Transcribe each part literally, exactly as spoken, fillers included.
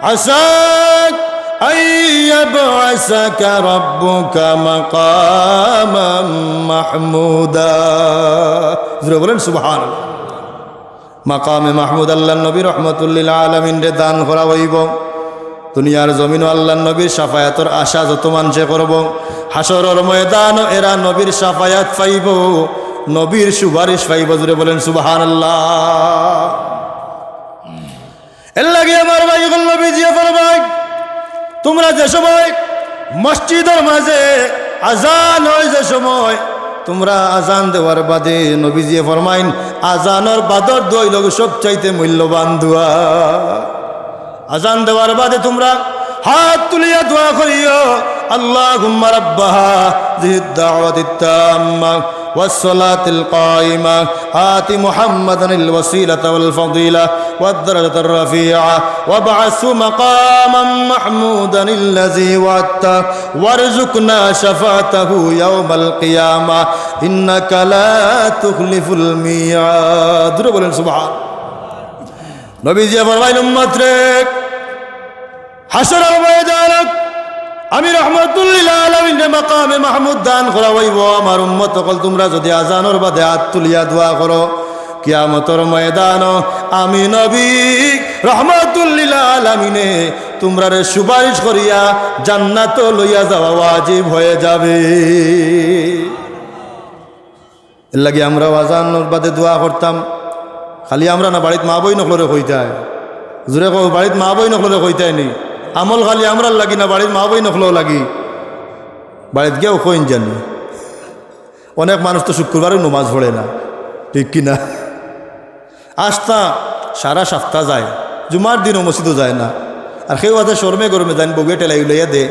عسى أن يبعثك ربك مقاما محمودا. জোরে বলেন সুবহানাল্লাহ। মাকামে মাহমুদ আল্লাহর নবী রহমাতুল্লিল আলামিনরে দান করা অইবো। দুনিয়ার জমিনো আল্লাহর নবীর শাফায়াতর আশা যত মানষে করবো, হাশরর ময়দানো এরা নবীর শাফায়াত পাইবো, নবীর সুপারিশ পাইবো। জোরে বলেন সুবহানাল্লাহ। এর লাগি আমার ভাই অকল, নবীজিয়ে ফরমাইন, তুমরা যে সময় মসজিদর মাঝে আজান অয়, যে সময় তুমরা আজান দেওয়ার বাদে নবীজিয়ে ফরমাইন, আজানর বাদর দোয়া অইলো সবচাইতে মূল্যবান দোয়া। আজান দেওয়ার বাদে তুমরা হাত তুলিয়া দোয়া করিও, اللهم رب هذه الدعوة التامة والصلاة القائمة آت محمدا الوسيلة والفضيلة والدرجة الرفيعة وابعثه مقاما محمودا الذي وعدته وارزقنا شفاعته يوم القيامة إنك لا تخلف الميعاد. জোরে বলেন সুবহান। নবীজিয়ে ফরমাইন, উম্মতরে, হাশরর ময়দানো আমি রহমাতুল্লিল আলামিনরে মাকামে মাহমুদ দান করা অইবো। আমার উম্মত অকল, তুমরা যুদি আজানর বাদে আত তুলিয়া দোয়া করো, কিয়ামতর ময়দানো আমি নবী রহমাতুল্লিল আলামিনে তুমরারে সুপারিশ করিয়া জান্নাতো লইয়া যাওয়া ওয়াজিব অইযাবে। এরলাগি আমরাও আজানর বাদে দোয়া করতাম। খালি আমরা না, বাড়িত মা-বইন অকলরে কইতায়। জোরে কও, বাড়িত মা-বইন অকলরে কইতায় নি? আমল খালি আমরার লাগি না, বাড়িত মা-বইন অকলর লাগি? বাড়িত গিয়াও কইন জানি। অনেক মানুষ তো শুক্রবারেও নমাজ পড়ে না, ঠিক কি না? আস্তা সারা সপ্তা যায়, জুমার দিনও মসজিদো যায় না। আর কেউ আছে শরমে গরমে যাইন, বউয়ে ঠেলাই উলাইয়া দে।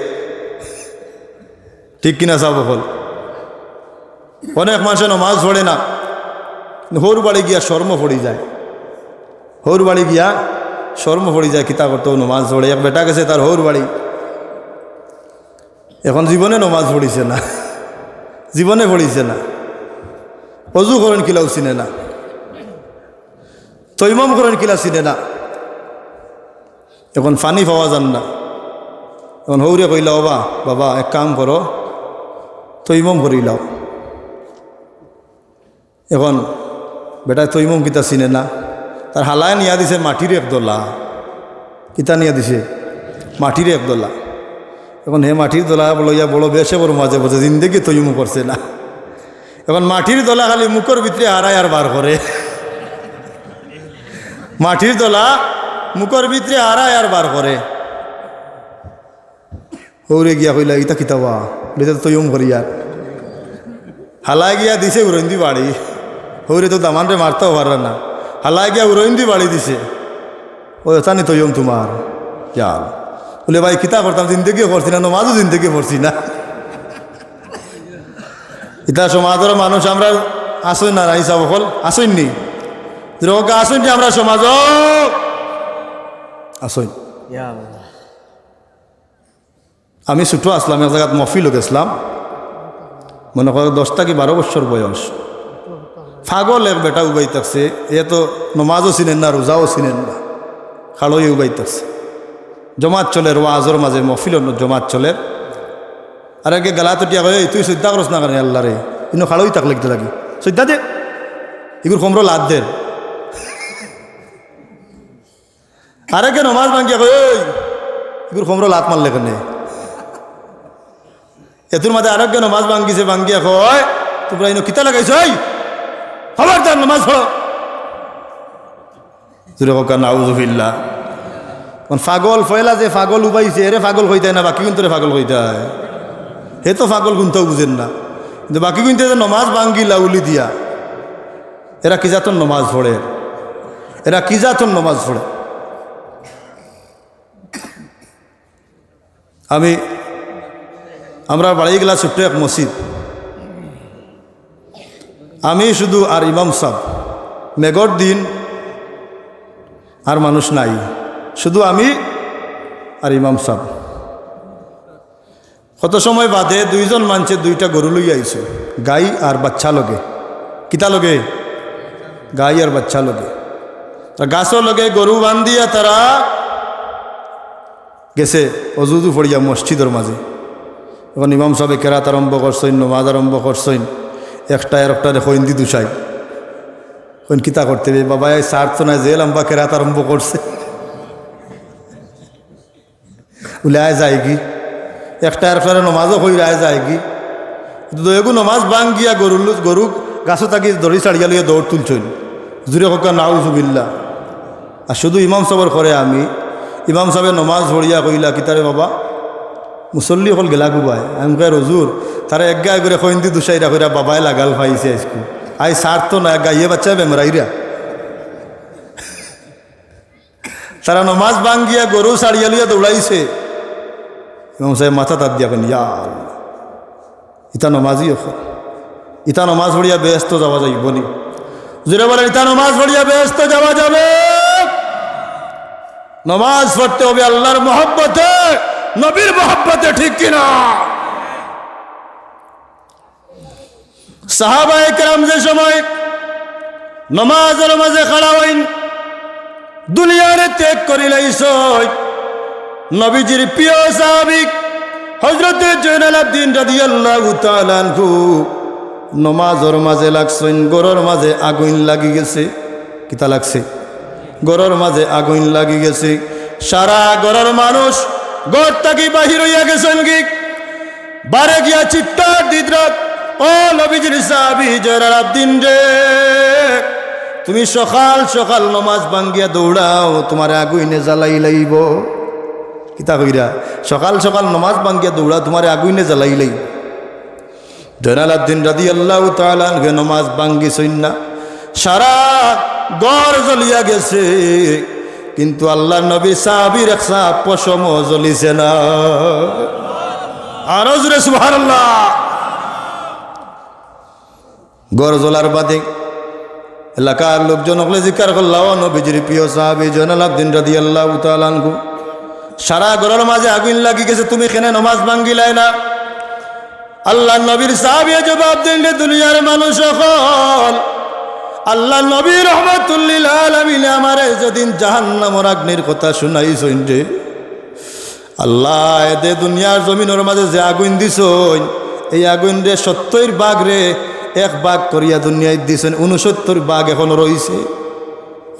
ঠিক কি না সাব অকল? অনেক মানষে নমাজ পড়ে না, কিন্তু হউর বাড়ি গিয়া শরমো পড়ি যায়। হউর বাড়ি গিয়া শরমো পড়ি যায়, কিতা করতো, নমাজ পড়ে। এক বেটা গেছে তার হউর বাড়ি, এখন জীবনে নমাজ পড়িছে না, জীবনে পড়িছে না। অজু করইন কিলাও চিনে না, তৈমম করইন কিলা চিনে না। এখন পানি পাওয়া যার না। এখন হউরে কইলা, "ওবা, বাবা, এক কাম করো, তৈমম করিলাও।" এখন বেটায় তৈমম কিতা চিনে না, তার হালায় নিয়া দিছে মাটির এক দলা। কিতা নিয়া দিছে? মাটির এক দলা। এখন হে মাটির দলা লইয়া বড় বেশে বড় মাঝে বসে, জিন্দেগি তৈমম করছে না। এখন মাটির দলা খালি মুখর ভিতরে হারায় আর বার করে। মাটির দলা মুখর ভিতরে হারায় আর বার করে। হউরে গিয়া কইলা, "ইতা কিতা বা?" বলে, "ইতা তো তৈমম করিয়ার।" হালায় গিয়া দিছে উরইন্দি বাড়ি। হউরে তো দামানরে মারতাও পারে না। হালায় গিয়া উরইন্দি বাড়ি দিছে। "ও, এতা নি তৈমম তুমার?" ইয়াল। বলে, "ভাই, কিতা করতাম, জিন্দেগিও করছি না, নমাজও জিন্দেগি পড়ছি না।" ইতা সমাজর মানুষ আমরা আছইন না, নাই সাব অকল? আছইন নি? যেরকম আছইন যে আমরা সমাজও আছইন। ইয়া আল্লাহ। আমি ছোট আছলাম, এক জাগাত মহফিলো গেছলাম, মনে করো দশ থাকি বারো বছর বয়স। পাগল এক বেটা উবাই থাকছে, এ তো নমাজও চিনের না, রোজাও চিনের না, খাড়োই উবাই থাকছে। জমাত চলের, ওয়াজর মাঝে মহফিলর জমাত চলের। আর আগে গালাত উঠিয়া কয়, "এই তুই সইজদা করস না কেনে আল্লারে? ইনো খাড়োই থাকলে কিতা লাগি? সইজদা দে।" ইগুর কোমরো লাত দের। আরেকে নমাজ ভাঙ্গিয়া কয়, "এই, ইগুর কোমরো লাত মারলে কেনে?" এতুর মাঝে আরেকে নমাজ ভাঙ্গিছে, ভাঙ্গিয়া কয়, "তুমরা ইনো কিতা লাগাইছো? এই, খবরদার নমাজ পড়ো।" জোরে কউক্কা, নাউজুবিল্লাহ। কোন পাগল, পয়লা যে পাগল উবাইছে, এরে পাগল কইতায় না, বাকি কুনতরে পাগল কইতায়? হে তো পাগল কুনতাও বুঝের না, কিন্তু বাকি কুনতে যে নমাজ ভাঙ্গিলা উলি দিয়া, এরা কি জাতর নমাজ পড়ে, এরা কি জাতর নমাজ পড়ে। আমি, আমরার বাড়িগুলা ছোট্ট এক মসজিদ, আমি শুধু আর ইমাম সাব, মেঘর দিন আর মানুষ নাই, শুধু আমি আর ইমাম সাব। কত সময় বাদে দুইজন মানষে দুইটা গরু লইয়া আইছে, গাই আর বাচ্চা লগে। কিতা লগে? গাই আর বাচ্চা লগে। তা গাছর লগে গরু বান্ধিয়া তারা গেছে অজু উজু পড়িয়া মসজিদর মাঝে। এখন ইমাম সাবে কেরাত আরম্ভ করছইন, নমাজ আরম্ভ করছইন, একটা আর একটারে কইন দি দুষাই। কইন, "কিতা করতে বে বাবা, এই সার তো নাই, যে লম্বা কেরাত আরম্ভ করছে।" বুলে, "আয় যায়গি।" একটা আর একটারে নমাজও কইরা, "আয় যায়গি।" কিন্তু দুইগু নমাজ ভাঙ্গিয়া গরু, গরু গাছো থাকি দড়ি ছাড়িয়া লইয়া দৌড় তুলছইন। জুরে কউক্কা নাউজুবিল্লাহ। আর শুধু ইমাম সাবর করে আমি, ইমাম সাবে নমাজ পড়িয়া কইলা, "কিতারে বাবা, মুসল্লি অকল গেলা কুবায়?" আমি কই, "হুজুর, তারা এক গায়ে করে কইন দি দুষাইরা কইরা বাবায় লাগাল পাইছে আইজকু। আই সার তো না, গাইয়ে বাচ্চা বেমরাইরা।" তারা নমাজ ভাঙ্গিয়া গরু ছাড়িয়া লইয়া দৌড়াইছে। ইমাম সাবে মাথাত আত দিয়া কইন, "ইয়া আল্লাহ।" ইতা নমাজি অকল। ইতা নমাজ পড়িয়া বেহেস্তো যাওয়া যাইবো নি? জুরে বলেন, ইতা নমাজ পড়িয়া বেহেস্তো যাওয়া যাবে? নমাজ পড়তে হবে আল্লাহর মহব্বতে, নবীর মহব্বতে, ঠিক কিনা? সাহাবায়ে কেরাম যে সময় নমাজর মাঝে খাড়া অইন, দুনিয়ারে ত্যাগ করিলাইছইন। নবীজির প্রিয় সাহাবী হযরতে জয়নাল আবদিন রাদিয়াল্লাহু তাআলা আনহু নমাজর মাঝে লাগছইন, ঘরর মাঝে আগুইন লাগি গেছে। কিতা লাগছে? ঘরর মাঝে আগুইন লাগি গেছে। সারা ঘরর মানুষ ঘর থাকি বাহির অইয়া গেছইন গি। বারে গিয়া চিৎকার দিতরা, "ও নবীজির সাহাবী জয়নাল আবদিন রে, তুমি সকাল সকাল নমাজ ভাঙ্গিয়া দৌড়াও, তুমারে আগুইনে জ্বালাই লাইবো।" কিতা কইরা? সকাল সকাল নমাজ ভাঙ্গিয়া দৌড়াও, তুমারে আগুইনে জ্বালাই লাইবো। জয়নাল আবদিন রাদিয়াল্লাহু তাআলা আনহু নমাজ ভাঙ্গিছইন না, সারা ঘর জ্বলিয়া গেছে, কিন্তু আল্লাহর নবী সাহাবীর এক ছাপ পশমও জ্বলিছে না। আরো জুরে সুবহানাল্লাহ। ঘর জ্বলার বাদে এলাকার লোকজন অকলে জিকার করলা, "ও নবীজির প্রিয় সাহাবী জয়নাল আবদিন রাদিয়াল্লাহু তাআলা আনহু, সারা ঘরর মাঝে আগুইন লাগি গেছে, তুমি কেনে নমাজ ভাঙ্গিলায় না?" আল্লাহর নবীর সাহাবীয়ে জবাব দেইন, "রে দুনিয়ার মানুষ অকল, আল্লাহর নবী রহমাতুল্লিল আলামিনে আমারে যেদিন জাহান্নামর আগুইনর কথা শুনাইছইন রে, আল্লায় দে দুনিয়ার জমিনর মাঝে যে আগুইন দিছইন, এই আগুইনরে সত্তইর ভাগরে এক ভাগ করিয়া দুনিয়াত দিছইন, ঊনসত্তইর ভাগ এখনো রইছে।"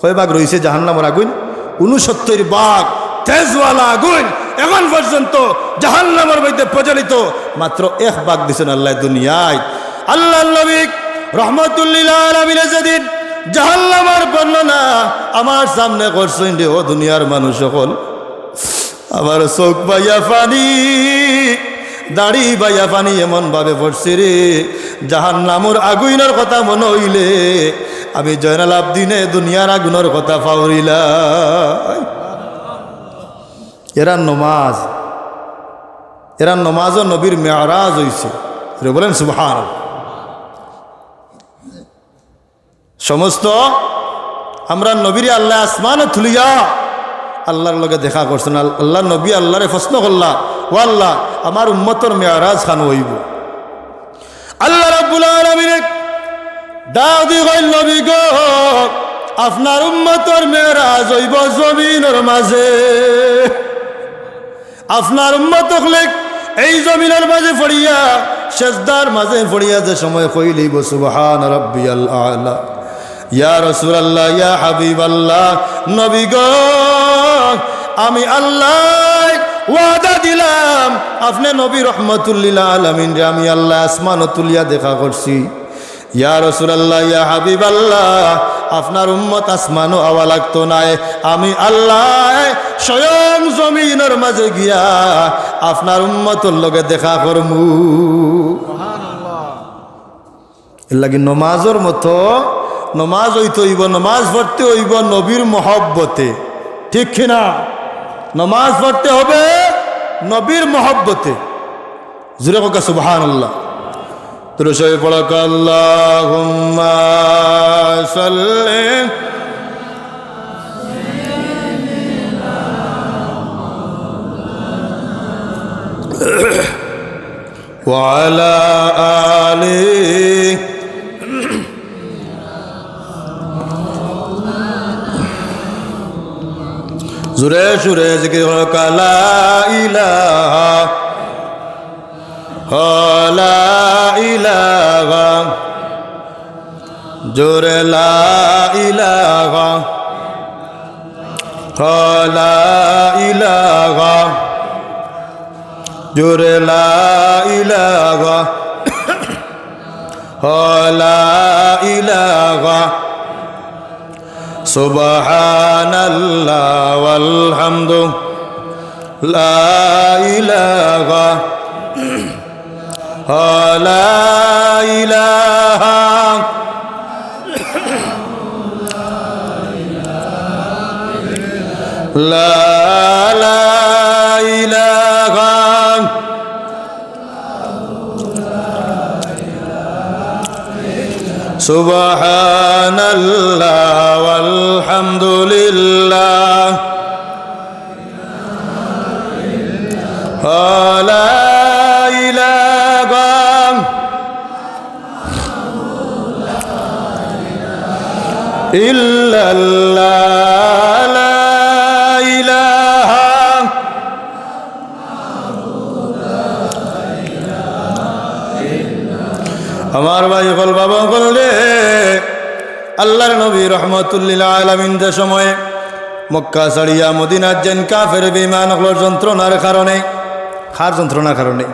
কয় ভাগ রইছে জাহান্নামর আগুইন? ঊনসত্তইর ভাগ তেজওয়ালা আগুইন এখন পর্যন্ত জাহান্নামর মধ্যে প্রজ্বলিত, মাত্র এক ভাগ দিছইন আল্লায় দুনিয়াত। আল্লাহর নবী রহমাতুল্লিল আলামিনে যেদিন জাহান্নামর বর্ণনা আমার সামনে করছইন রে, ও দুনিয়ার মানুষ অকল, আমার চউখ বাইয়া পানি, দাড়ি বাইয়া পানি এমন ভাবে পড়ছে রে, জাহান্নামর আগুইনর কথা মনো অইলে আমি জয়নাল আবদিনে দুনিয়ার আগুইনর কথা পাউরিলাই। এরার নমাজ, এরার নমাজও নবীর মেরাজ অইছে। জুরে বলেন সুবহানাল্লাহ। সমস্ত আমরার নবীরে আল্লায় আসমানো তুলিয়া আল্লাহর লগে দেখা করছইন। আল-, আল্লাহর নবী আল্লাহরে প্রশ্ন করলা, "ও আল্লাহ, আমার উম্মতর মেরাজ খান অইবো?" আল্লাহ রাব্বুল আলামিনে ডাক দি কইন, "নবী গো, আপনার উম্মতর মেরাজ অইবো জমিনর মাঝে।" আপনার উম্মত অকলে এই জমিনর মাঝে পড়িয়া, সেজদার মাঝে পড়িয়া যে সময় কইলিবো, "সুবহান রাব্বিয়াল আলা।" ইয়া রাসূলুল্লাহ, ইয়া হাবিবাল্লাহ, নবী গো, আমি আল্লায় ওয়াদা দিলাম, আপনে নবী রহমাতুল্লিল আলামিনরে আমি আল্লায় আসমানো তুলিয়া দেখা করছি। ইয়া রাসূলুল্লাহ, ইয়া হাবিবাল্লাহ, আপনার উম্মত আসমানো আওয়া লাগতো নায়, আমি আল্লায় স্বয়ং জমিনর মাঝে গিয়া আপনার উম্মতর লগে দেখা করমু। এরলাগি নমাজর মতো নমাজ অইতে অইবো, নমাজ পড়তে অইবো নবীর মহব্বতে, ঠিক কি না? নমাজ পড়তে হবে নবীর মহব্বতে। জুরে কউক্কা সুবহানাল্লাহ। দুরূদ শরীফ পড়ো, আল্লাহুম্মা সাল্লি। وعلى آله। জোরে সুরে জিকির করো, লা ইলাহা, হ, লা ইলাহা, জোরে লা ইলাহা, হ, লা ইলাহা, জোরে লা ইলাহা, হ, লা ইলাহা, সুবহানাল্লাহ ওয়াল হামদু, লা ইলাহা, হ, লা ইলাহা, লা, লা ইলাহা, সুবহানাল্লাহ ওয়াল হামদুলিল্লাহ, লা ইলাহা ইল্লাল্লাহ, লা ইলাহা। আমার ভাই অকল, বাবা অকল রে, আল্লাহর নবী রহমাতুল্লিল আলামিন যে সময়ে মক্কা ছাড়িয়া মদিনাত যাইন, কাফের বেঈমান অকলর যন্ত্রণার কারণে, কার যন্ত্রণার কারণে?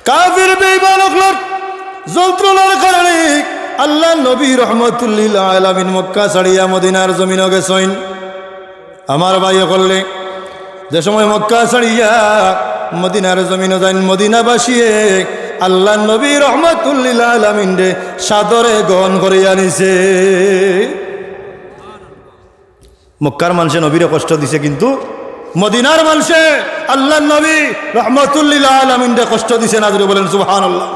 কাফের বেঈমান অকলর যন্ত্রণার কারণে আল্লাহর নবী রহমাতুল্লিল আলামিন মক্কা ছাড়িয়া মদিনার জমিনো গেছইন। আমার ভাই অকল রে, যে সময় মক্কা ছাড়িয়া মদিনার জমিনো যাইন, মদিনাবাসীয়ে আল্লাহর নবী রহমাতুল্লিল আলামিনরে সাদরে গ্রহণ করিয়া নিছে। মক্কার মানষে নবীরে কষ্ট দিছে, কিন্তু মদিনার মানষে আল্লাহর নবী রহমাতুল্লিল আলামিনরে কষ্ট দিছে না। জোরে বলেন সুবহানাল্লাহ।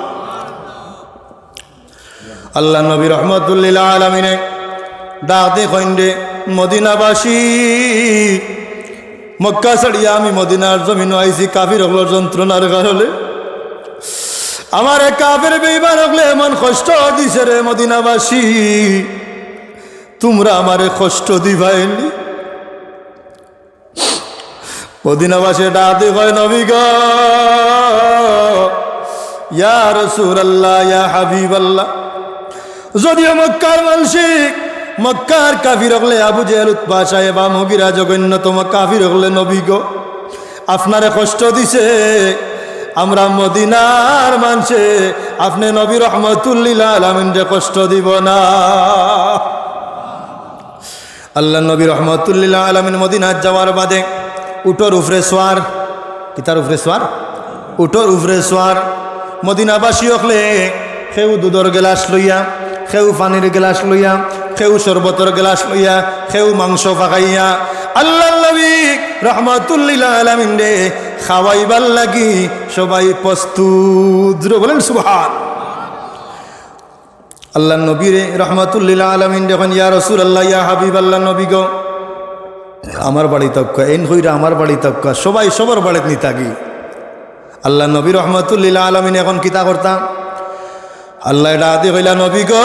আল্লাহর নবী রহমাতুল্লিল আলামিনে ডাক দি কইন রে, মদিনাবাসী, মক্কা ছাড়িয়া আমি মদিনার জমিনো আইছি কাফির অকলর যন্ত্রণার কারণে। আমারে কাফের বেঈমান অকলে এমন কষ্ট দিছে রে মদিনাবাসী, তুমরা আমারে কষ্ট দিবায়নি। মদিনাবাসী ডাক দি কয়, নবী গো, ইয়া রাসূলুল্লাহ, ইয়া হাবিবাল্লাহ, যদিও মক্কার মানষে, মক্কার কাফির অকলে, আবু জেহেল, উতবা, শায়বা, মুগিরা, জঘন্যতম কাফির অকলে নবী গো, আপনারে কষ্ট দিছে, আমরা মদিনার মানষে আপনে নবী রহমাতুল্লিল আলামিনরে কষ্ট দিব না। আল্লাহর নবী রহমাতুল্লিল আলামিন মদিনাত যাওয়ার বাদে উটর উপরে সোয়ার, কিতার উপরে সোয়ার? উটর উপরে সোয়ার। মদিনাবাসী অকলে কেউ দুধর গেলাস লইয়া, কেউ পানির গেলাস লইয়া, কেউ শরবতর গেলাস লইয়া, কেউ মাংস পাকাইয়া আল্লাহর নবী রহমাতুল্লিল আলামিনরে খাওয়াইবার লাগি সবাই প্রস্তুত। জোরে বলেন সুবহান। আল্লাহর নবীরে রহমাতুল্লিল আলামিনরে কইন, ইয়া রাসূলুল্লাহ, ইয়া হাবিবাল্লাহ, নবী গো, আমার বাড়িত আউক্কা, এইন কইরা আমার বাড়িত আউক্কা, সবাই সবর বাড়িত নিতাগি। আল্লাহর নবী রহমাতুল্লিল আলামিন অখন কিতা করতা? আল্লায় ডাক দি কইলা, নবী গো,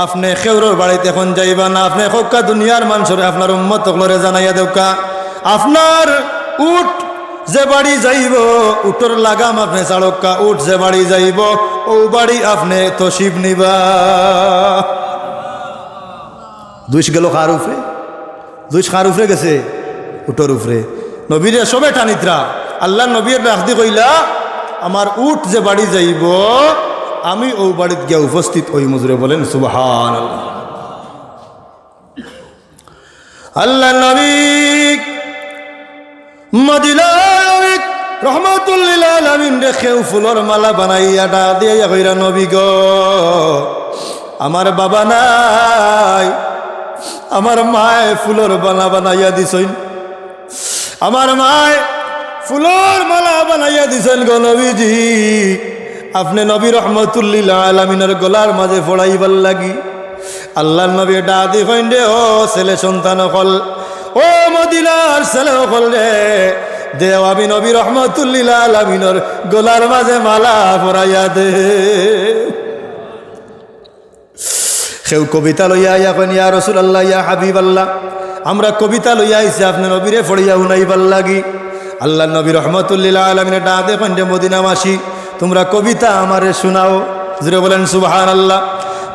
আপনে কেউরর বাড়িত অখন যাইবা না, আপনে কউক্কা দুনিয়ার মানষরে, আপনার উম্মত অকলরে জানাইয়া দেউক্কা, আপনার উট যে বাড়ি যাইবো, উটর লাগাম আপনে ছাড়উক্কা, উট যে বাড়ি যাইবো, অউ বাড়ি আপনে তশরিফ নিবা। দুষ গেল কার উপরে? দুষ কার উপরে গেছে? উটর উপরে। নবীরে সবে টানিত্রা, আল্লাহর নবীয়ে ডাক দি কইলা, আমার উট যে বাড়ি যাইবো, আমি অউ বাড়িত গিয়া উপস্থিত অইমু। জোরে বলেন সুবহানাল্লাহ। আল্লাহর নবী মদিনার নবী রহমাতুল্লিল আলামিনরে কেউ ফুলর মালা বানাইয়া ডাক দিয়া কইরা, নবী গো, আমার বাবা নাই, আমার মায় ফুলর মালা বানাইয়া দিছইন, আমার মায় ফুলর মালা বানাইয়া দিছইন গো নবীজি, আপনে নবী রহমাতুল্লিল আলামিনর গলার মাঝে পড়াইবার লাগি। আল্লাহর নবী ডাক দি কইন রে, ও ছেলে সন্তান অকল, ও মদিনার ছেলে অকল রে, দেও আমি নবী রহমাতুল্লিল আলামিনর গলার মাঝে মালা পরাইয়া দেও। কেউ কবিতা লইয়া আইয়া কইন, ইয়া রাসূলুল্লাহ, ইয়া হাবিবাল্লাহ, আমরা কবিতা লইয়া আইছি আপনে নবীরে পড়িয়া হুনাইবার লাগি। আল্লার নবী রহমতুল্লিল আলামিনে ডাক দিয়া কইন, "রে মদিনাবাসী, তুমরা কবিতা আমারে হুনাও।" জোরে বলেন সুবহানাল্লাহ।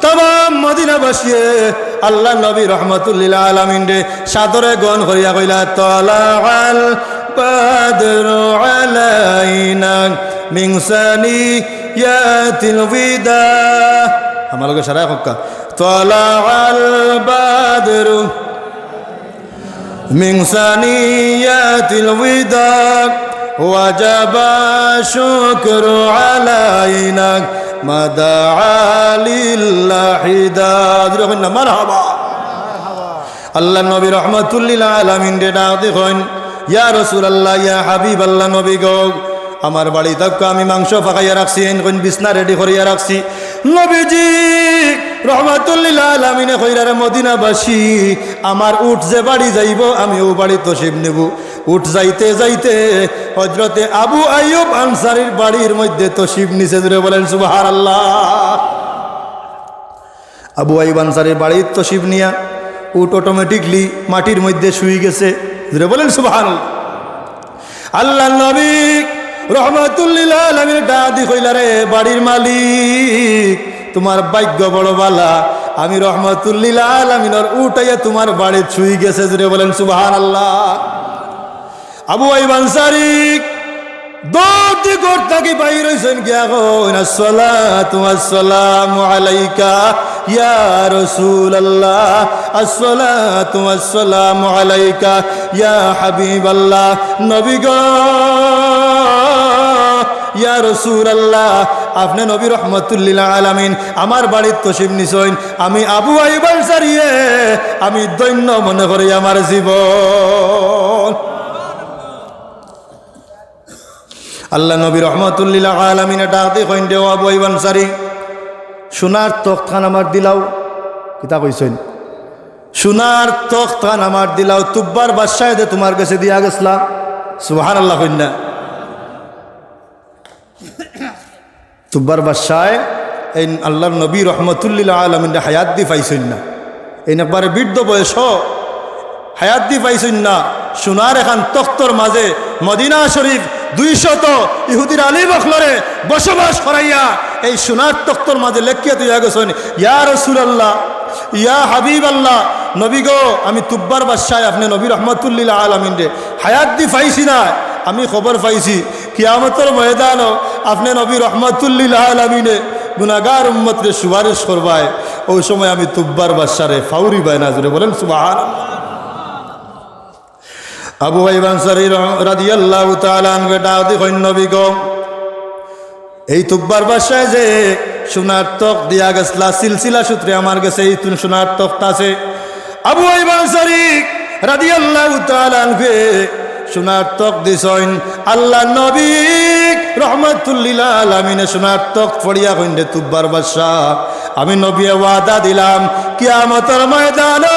তামাম মদিনাবাসীয়ে আল্লার নবী রহমতুল্লিল আলামিনরে সাদরে গ্রহণ করিয়া কইলা, "তালাআল বাদরু আলাইনা মিন সানিয়াতিল বিদা।" আমার লগে সারা কউক্কা, "তালাআল বাদরু মিন সানিয়াতিল বিদা, ওয়াজাবা শুকরু আলাইনা, মা দাআ লিল্লাহি দা।" জোরে কইন না, মারহাবা। আল্লার নবী রহমতুল্লিল আলামিনরে ডাক দি কইন, "ইয়া রাসূলুল্লাহ, ইয়া হাবিবাল্লাহ, নবী গো, আমার বাড়িত আউক্কা, আমি মাংস পাকাইয়া রাখছি, এইন কইন বিছনা ready করিয়া রাখছি।" নবীজি রহমতুল্লিল আলামিনে কইরা, "রে মদিনাবাসী, আমার উট যে বাড়ি যাইবো, আমি অউ বাড়ি তশরিফ নিবো।" উট যাইতে যাইতে হজরতে আবু আইয়ুব আনসারীর বাড়ির মধ্যে তশরিফ নিছে। জোরে বলেন সুবহানাল্লাহ। আবু আইয়ুব আনসারীর বাড়িত তশরিফ নিয়া উট automatically মাটির মধ্যে শুই গেছে। জোরে বলেন সুবহানাল্লাহ। আল্লার নবী রহমতুল্লিল আলামিন ডাক দি কইলা, "রে বাড়ির মালিক, তুমার ভাগ্য বড় ভালা, আমি রহমতুল্লিল আলামিনর উট আইয়া তুমার বাড়িত শুই গেছে।" জোরে বলেন সুবহানাল্লাহ। আবু আইয়ুব আনসারী দৌড় দি ঘর থাকি বাইর অইছইন, গিয়া কইন, "আসসালাতু আসসালামু আলাইকা ইয়া রাসূলুল্লাহ, আসসালাতু আসসালামু আলাইকা ইয়া হাবিবাল্লাহ।" নবী গো, ইয়া রাসূলুল্লাহ, আপনে নবী রহমতুল্লিল আলামিন, আমার বাড়িত তশরিফ নিছইন, আমি আবু আইয়ুব আনসারীয়ে, আমি ধন্য মনে করি আমার জীবন। আল্লার নবী রহমতুল্লিল আলামিনে ডাক দি কইন, "রে ও আবু আইয়ুব আনসারী, সোনার তখ্তখান আমার দিলাও।" কিতা কইছইন? "সোনার তখ্তখান আমার দিলাও, তুব্বার বাদশায় যে তুমার গেছে দিয়া গেছলা।" সুবহানাল্লাহ কইন না। তুব্বার বাদশায় এইন আল্লার নবী রহমতুল্লিল আলামিনরে হায়াত দি পাইছইন না। এইন একবারে বৃদ্ধ বয়স, হায়াত দি পাইছইন না। সোনার এখান তখ্তর মাঝে মদিনা শরীফ দুইশত ইহুদির আলিম অকলরে বসবাস করাইয়া এই সোনার তখ্তর মাঝে লেখিয়া দিয়া গেছইন, "ইয়া রাসূলুল্লাহ, ইয়া হাবিবাল্লাহ, নবী গো, আমি তুব্বার বাদশায় আপনে নবী রহমতুল্লিল আলামিনরে হায়াত দি পাইছি না, আমি খবর পাইছি কিয়ামতর ময়দানো আপনে নবী রহমতুল্লিল আলামিনে গুনাগার উম্মতরে সুপারিশ করবায়, অউ সময় আমি তুব্বার বাদশারে ফাউরি বায় না।" জোরে বলেন সুবহানাল্লাহ। আবু আইয়ুব আনসারী র-, রাদিয়াল্লাহু তাআলা আনহু ডাক দি কইন, "নবী গো, এই তুব্বার বাদশায় যে সোনার তখ্ত দিয়া গেছলা, সিলসিলা সূত্রে আমার গেছে এই তুন সোনার তখ্ত আছে।" আবু আইয়ুব আনসারী রাদিয়াল্লাহু তাআলা আনহুয়ে সোনার তখ্ত দিছইন। আল্লার নবী রহমতুল্লিল আলামিনে সোনার তখ্ত পড়িয়া কইন, "রে তুব্বার বাদশা, আমি নবীয়ে ওয়াদা দিলাম, কিয়ামতর ময়দানো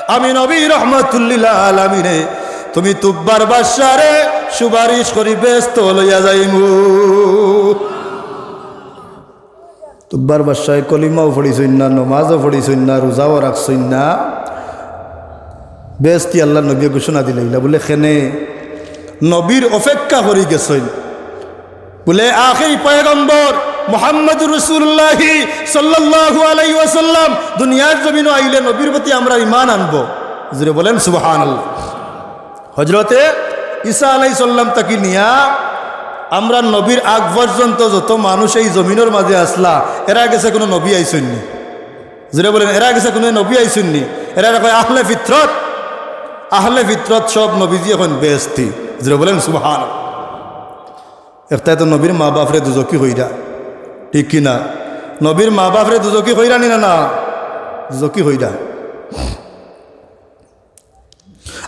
আমি নবী রহমতুল্লিল আলামিনে তুমি তুব্বার বাদশারে সুপারিশ করি বেহেস্তো লইয়া যাইমু।" তুব্বার বাদশায় কলিমাও পড়িছইন না, নমাজও পড়িছইন না, রোজাও রাখছইন না। বেহেস্তি আল্লার নবীয়ে ঘোষণা দিলাইলা, বুলে, "কেনে?" নবীর অপেক্ষা করি গেছইন। বুলে, "আখেরি পয়গম্বর মুহাম্মদুর রাসূলুল্লাহি সাল্লাল্লাহু আলাইহি ওয়াসাল্লাম দুনিয়ার জমিনো আইলে নবীর প্রতি আমরা ঈমান আনবো।" জোরে বলেন সুবহানাল্লাহ। হজরতে ঈসা আলাইহিস সালাম থাকি নিয়া আমরার নবীর আগ পর্যন্ত যত মানুষ এই জমিনর মাঝে আছলা, এরার গেছে কুনু নবী আইছইন নি? জোরে বলেন, এরার গেছে কুনু নবী আইছইন নি? এরারে কয় আহলে ফিতরত। আহলে ফিতরত সব নবীজি অখন বেহেস্তি। জোরে বলেন সুবহান। একটায় তো নবীর মা বাপরে দুজকি কইরা, ঠিক কি না? নবীর মা বাপরে দুজকি কইরা নি না, না? দুজকি কইরা।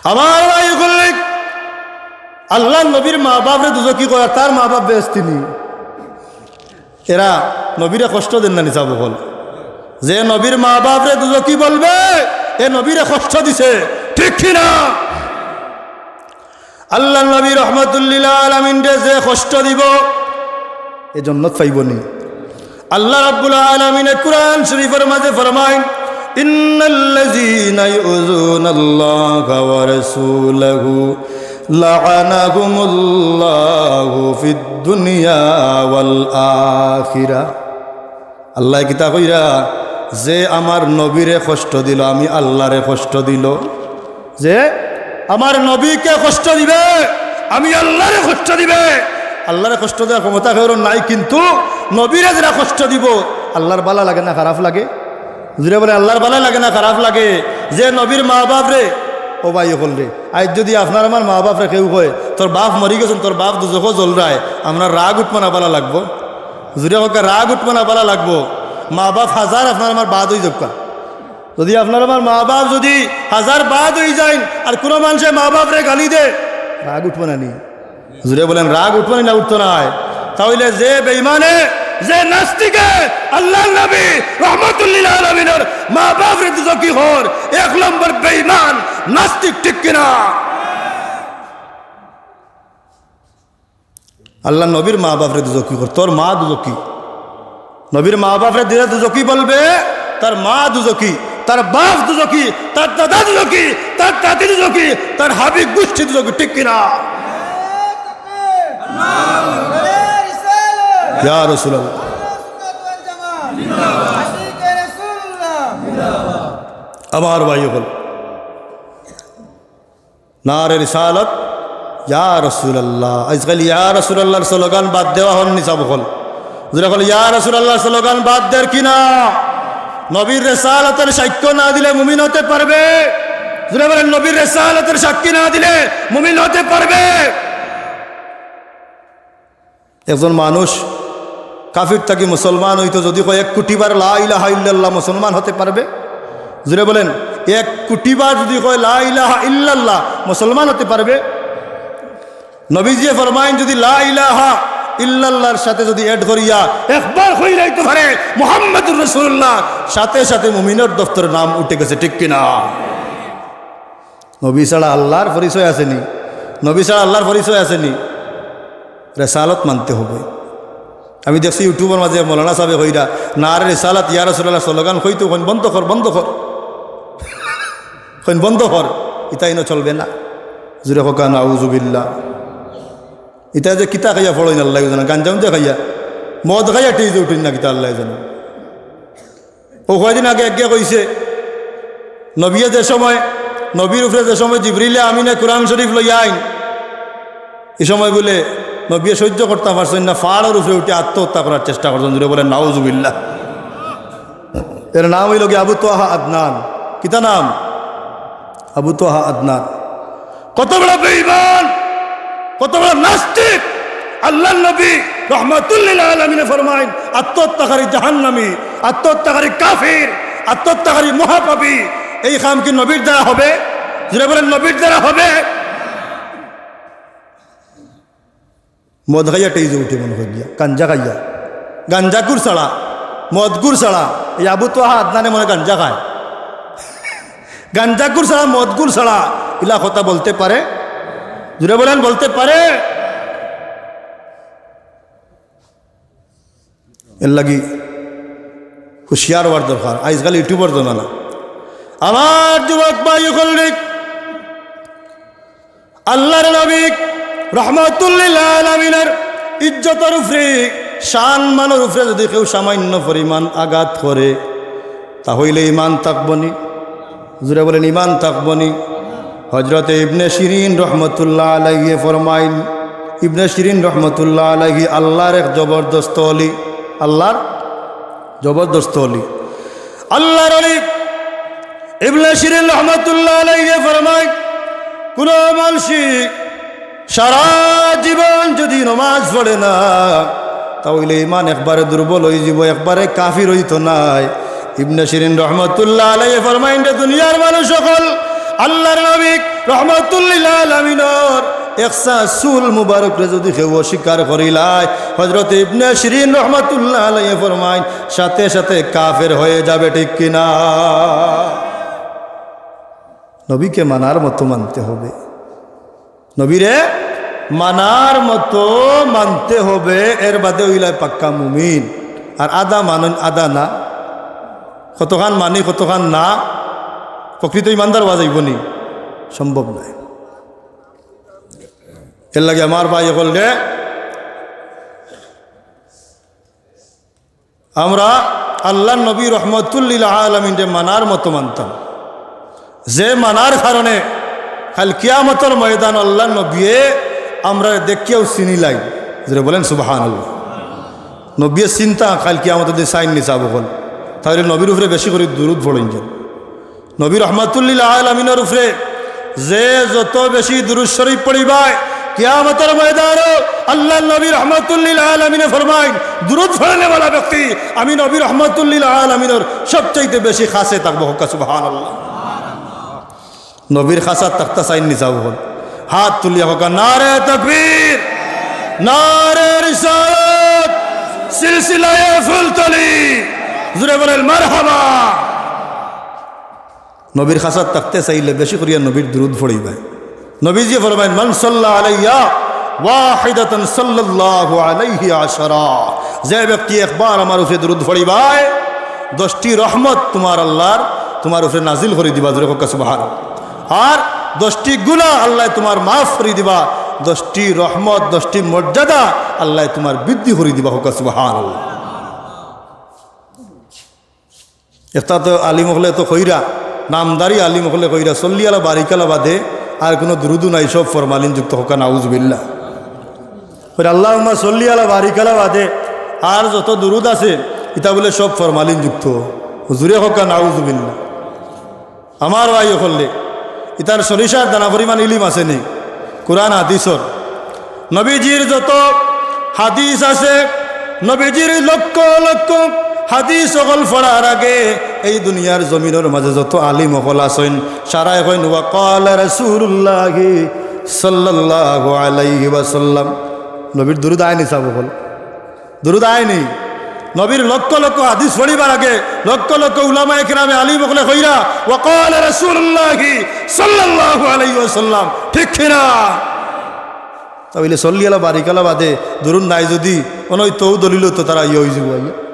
আমার ভাই অকল, আল্লার নবীর মা বাপরে দুজকি কইরা, তার মা বাপ বেহেস্তি নি? এরা নবীরে কষ্ট দেন না নি সাব অকল? যে নবীর মা বাপরে দুজকি বলবে, এ নবীরে কষ্ট দিছে, ঠিক কি না? আল্লার নবী রহমাতুল লিল আলামিনরে যে কষ্ট দিবো, এ জন্নত পাইবো নি? আল্লাহ রাব্বুল আলামিনে কুরআন শরীফর মাঝে ফরমাইন, "ইন্নাল্লাযী الذين يؤذون الله ورسوله لعنهم الله في الدنيا والآخرة। আল্লায় কিতা কইরা? যে আমার নবীরে কষ্ট দিল, আমি আল্লারে কষ্ট দিল। যে আমার নবীকে কষ্ট দিবে, আমি আল্লারে কষ্ট দিবে। আল্লারে কষ্ট দেওয়ার ক্ষমতা কেউর নাই, কিন্তু নবীরে যেরা কষ্ট দিব, আল্লার বালা লাগে না খারাপ লাগে? জুরে বলে, আল্লার বালা লাগে না খারাপ লাগে? যে নবীর মা বাপরে, ও ভাই অকলরে, আইজ যুদি আপনার আমার মা বাপরে কেউ কয়, "তোর বাপ মরি গেছইন, তোর বাপ দুজখো জ্বলরায়", আমরার রাগ উঠবো না বালা লাগবো? জুরে কউক্কা, রাগ উঠবো না বালা লাগবো? মা বাপ হাজার আপনার আমার বাদ অইযউক্কা, যুদি আপনার আমার মা বাপ যুদি হাজার বাদ অইযাইন আর কুনু মানষে মা বাপরে গালি দে, রাগ উঠবো না নি? জুরে বলেন, রাগ উঠবো নি না উঠতো নায়? তা অইলে যে বেইমানে, যে নাস্তিকে আল্লার নবী রহমাতুল্লিল আলামিনর মা বাপরে দুজখি কর, এক নম্বর বেইমান নাস্তিক, ঠিক কিনা? আল্লার নবীর মা বাপরে দুজখি কর, তোর মা দুজখি। নবীর মা বাপরে দিলে দুজখি বলবে, তার মা দুজখি, তার বাপ দুজখি, তার দাদা দুজখি, তার দাদি দুজখি, তার হাবি গুষ্টি দুজখি, ঠিক কিনা? ইয়া রাসূলুল্লাহ। আমার ভাই অকল, নারে রিসালাত, ইয়া রাসূলুল্লাহ। আইজকাইল ইয়া রাসূলুল্লাহর স্লোগান বাদ দেওয়া অর নি সাব অকল। জুরে কউক্কা, ইয়া রাসূলুল্লাহর স্লোগান বাদ দের কিনা? নবীর রিসালাতের সাক্ষ্য না দিলে মুমিন হতে পারবে? জুরে বলেন, নবীর রিসালাতের সাক্ষী না দিলে মুমিন হতে পারবে? একজন মানুষ কাফির থাকি মুসলমান অইতো যুদি কয় এক কুটি বার লা ইলাহা ইল্লাল্লাহ, মুসলমান হতে পারবে? জুরে বলেন, এক কুটি বার যুদি কয় লা ইলাহা ইল্লাল্লাহ, মুসলমান হতে পারবে? নবীজিয়ে ফরমাইন, যুদি লা ইলাহা ইল্লাল্লাহর সাথে যুদি add করিয়া একবার কইলাইতো পারে মুহাম্মাদুর রাসূলুল্লাহ, সাথে সাথে মুমিনর দফতরে নাম উঠে গেছে, ঠিক কিনা? নবী ছাড়া আল্লার পরিচয় আছে নি? নবী ছাড়া আল্লার পরিচয় আছে নি? রেসালত মানতে হবে। আমি দেখছি YouTube-র মাঝে মৌলানা সাবে কইরা, "নারে রেসালাত ইয়া রাসূলুল্লাহ" স্লোগান কইতো কইন, "বন্ধ কর, বন্ধ কর, কইন বন্ধ কর, ইতা ইনো চলবে না।" জুরে কউক্কা, নাউজুবিল্লাহ। ইতা যে কিতা খাইয়া ফড়ইন আল্লায় জানে, গাঞ্জা উঞ্জা খাইয়া, মদ খাইয়া টিজে উঠইন না কিতা আল্লায় জানে। অউ কয়দিন আগে একগে কইছে, নবীয়ে যে সময়, নবীর উপরে যে সময় জিবরিলে আমিনে কুরআন শরীফ লইয়া আইন, ই সময় বুলে নবীয়ে সইজ্য করতা পারছইন না, পাহাড়র উপরে উঠি আত্মহত্যা করার চেষ্টা করছইন। জুরে বলেন, নাউজুবিল্লাহ। এর নাম অইলো গি আবু তোহা আদনান। কিতা নাম? আবু তোহা আদনান। কত বড় বেঈমান, কত বড় নাস্তিক। আল্লার নবী রহমাতুল্লিল আলামিনে ফরমাইন, আত্মহত্যাকারী জাহান্নামী, আত্মহত্যাকারী কাফির, আত্মহত্যাকারী মহাপাপী। এই কাম কি নবীর দ্বারা হবে? জুরে বলেন, নবীর দ্বারা হবে? মদ খাইয়া টিজে উঠে মনে কইয়া, গাঞ্জা খাইয়া, গাঞ্জাকুর ছাড়া, মদকুর ছাড়া। এই আবু তোহা আদনানে মনে গাঞ্জা খায়, গাঞ্জাকুর ছাড়া, মদকুর ছাড়া, ইলা কথা বলতে পারে? জুরে বলেন, বলতে পারে? এর লাগি হুঁশিয়ার অওয়ার দরকার। আইজকাল YouTube-র জমানা। আমার যুবক ভাই অকলরে, আল্লার নবী রহমাতুল্লিল আলামিনের ইজ্জতর উপরে, শান মানর উপরে যুদি কেউ সামান্য পরিমাণ আঘাত করে, তা অইলে ইমান থাকবো নি? জুরে বলেন, ইমান থাকবো নি? হজরতে ইবনে শিরিন রহমতুল্লাহ আলাইহি ফরমাইন, ইবনে শিরিন রহমতুল্লাহ আলাইহি আল্লার এক জবরদস্ত অলি, আল্লার জবরদস্ত অলি, আল্লার অলি ইবনে শিরিন রহমতুল্লাহ আলাইহি ফরমাইন, কুনু মানষি সারা জীবন যুদি নমাজ পড়ে না, তা অইলে ইমান একবারে দুর্বল অইযিবো, একবারে কাফির অইতো নায়। ইবনে শিরিন রহমতুল্লাহ আলাইহি ফরমাইন, রে দুনিয়ার মানুষ অকল, আল্লার নবী রহমতুল্লিল আলামিনর একসা চুল মুবারকরে যুদি কেউ অস্বীকার করিলায়, হজরত ইবনে শিরিন রহমতুল্লাহ আলাইহি ফরমাইন, সাথে সাথে কাফের হয়ে যাবে, ঠিক কিনা? নবীকে মানার মতো মানতে হবে। নবীরে মানার মতো মানতে হবে, এর বাদে অইলায় পাক্কা মুমিন। আর আধা মানইন, আধা না। কতখান মানি, কতখান না। প্রকৃত ইমানদার অওয়া যাইবো নি? সম্ভব নায়। এরলাগি আমার ভাই অকল রে, আমরা আল্লার নবী রহমতুল্লিল আলামিনরে মানার মতো মানতাম, যে মানার কারণে কাইল কিয়ামতর ময়দান আল্লার নবিয়ে আমরারে দেখিয়াউ চিনিলাইন। জোরে বলেন সুবহানাল্লাহ। নবিয়ে চিনতা কাইল কিয়ামতর দিন চাইন নি সাব অকল, তাইলে নবীর উপরে বেশি করি দুরুদ পড়ইন যেন। নবী রহমাতুল্লিল আলামিনর উপরে যে যত বেশি দুরুদ শরীফ পড়িবায়, কিয়ামতর ময়দানো আল্লার নবী রহমাতুল্লিল আলামিনে ফরমাইন, দুরুদ পড়নেওয়ালা ব্যক্তি আমি নবী রহমাতুল্লিল আলামিনর সবচাইতে বেশি কাছে থাকবো। কউক্কা সুবহানাল্লাহ। নবীর কাছাত থাকতা চাইন নি সাব অকল? হাত তুলিয়া কউক্কা, নারে তাকবীর, নারে রিসালাত, সিলসিলায়ে ফুলতলি। জোরে বলেন মারহাবা। নবীর কাছাত থাকতে চাইলে বেশি করিয়া নবীর দুরুদ পড়িবায়। নবীজিয়ে ফরমাইন, "মান সাল্লা আলাইয়া ওয়াহিদাতান সাল্লাল্লাহু আলাইহি আশারা।" যে ব্যক্তি একবার আমার উপরে দুরুদ পড়িবায়, দশটি রহমত তুমার আল্লার তুমার উপরে নাজিল করি দিবা। জোরে কউক্কা সুবহানাল্লাহ। আর দশটি গুনাহ আল্লায় তুমার মাফ করি দিবা, দশটি রহমত, দশটি মর্যাদা আল্লায় তুমার বৃদ্ধি করি দিবা। কউক্কা সুবহানাল্লাহ। একটা তো আলিম অকলে তো কইরা, নামদারি আলিম অকলে কইরা, সল্লি আলা বারিক আলা বাদে আর কুনু দুরুদও নাই, সব ফরমালিনযুক্ত। কউক্কা নাউজুবিল্লাহ। কইরা, "আল্লাহুম্মা সল্লি আলা বারিক আলা বাদে আর যত দুরুদ আছে, ইতা বুলে সব ফরমালিনযুক্ত।" জোরে কউক্কা নাউজুবিল্লাহ। আমার ভাই অকল রে, ইতার সরিষার দানা পরিমাণ ইলিম আছে নি? কুরআন হাদিসর, নবীজির যত হাদিস আছে, নবীজির লক্ষ লক্ষ হাদিস অকল পড়ার আগে এই দুনিয়ার জমিনর মাঝে যত আলিম অকল আছইন, সারায় কইন, "ওয়া ক্বালা রাসূলুল্লাহি সাল্লাল্লাহু আলাইহি ওয়াসাল্লাম।" নবীর দুরুদ আয় নি সাব অকল? দুরুদ আয় নি? নবীর লক্ষ লক্ষ হাদিস পড়িবার আগে লক্ষ লক্ষ উলামায়ে কেরামে আলিম অকলে কইরা, "ওয়া ক্বালা রাসূলুল্লাহি সাল্লাল্লাহু আলাইহি ওয়াসাল্লাম।" ঠিক কি না? তা অইলে সল্লি আলা বারিক আলা বাদে দুরুদ নাই যুদি, অনো অউ দলিল তো তারা ইয়ে অইযিবো, আইয়া।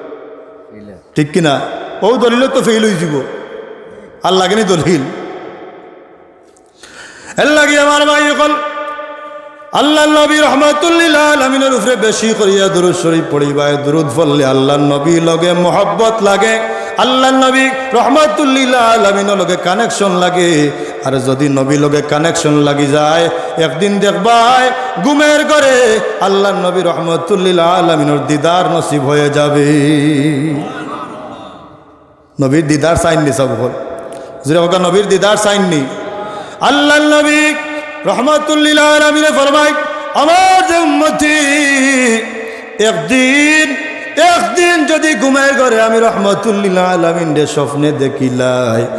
ঠিক কি না? অউ দলিল তো ফেইল অইযিবো। আর লাগে নি দলিল? এরলাগি আমার ভাই অকল, আল্লার নবী রহমাতুল্লিল আলামিনর উপরে বেশি করিয়া দুরুদ শরীফ পড়িবায়। দুরুদ পড়লে আল্লার নবী লগে মহব্বত লাগে, আল্লার নবী রহমাতুল্লিল আলামিনর লগে connection লাগে। আর যুদি নবী লগে connection লাগি যায়, একদিন দেখবায় ঘুমের ঘরে আল্লার নবী রহমাতুল্লিল আলামিনর দিদার নসিব হয়ে যাবে। নবীর দিদার চাইন নি সাব অকল? জোরে কউক্কা, নবীর দিদার চাইন নি? আল্লার নবী রহমাতুল্লিল আলামিনে ফরমাইন, আমার যে উম্মতি, একদিন, একদিন যুদি ঘুমের ঘরে আমি রহমাতুল্লিল আলামিনরে স্বপ্নে দেখিলাই,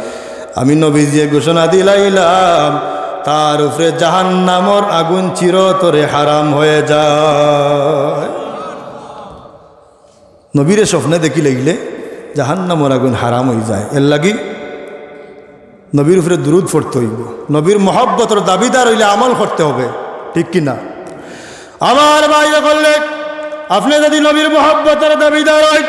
আমি নবীজিয়ে ঘোষণা দিলাইলাম, তার উপরে জাহান্নামর আগুন চিরতরে হারাম হয়ে যায়। নবীরে স্বপ্নে দেখিলাইলে জাহান্নামর আগুন হারাম অইযায়। এরলাগি নবীর উপরে দুরুদ পড়তে অইবো। নবীর মহব্বতর দাবিদার অইলে আমল করতে হবে, ঠিক কি না? আমার ভাই অকল রে, আপনে যুদি নবীর মহব্বতর দাবিদার অইন,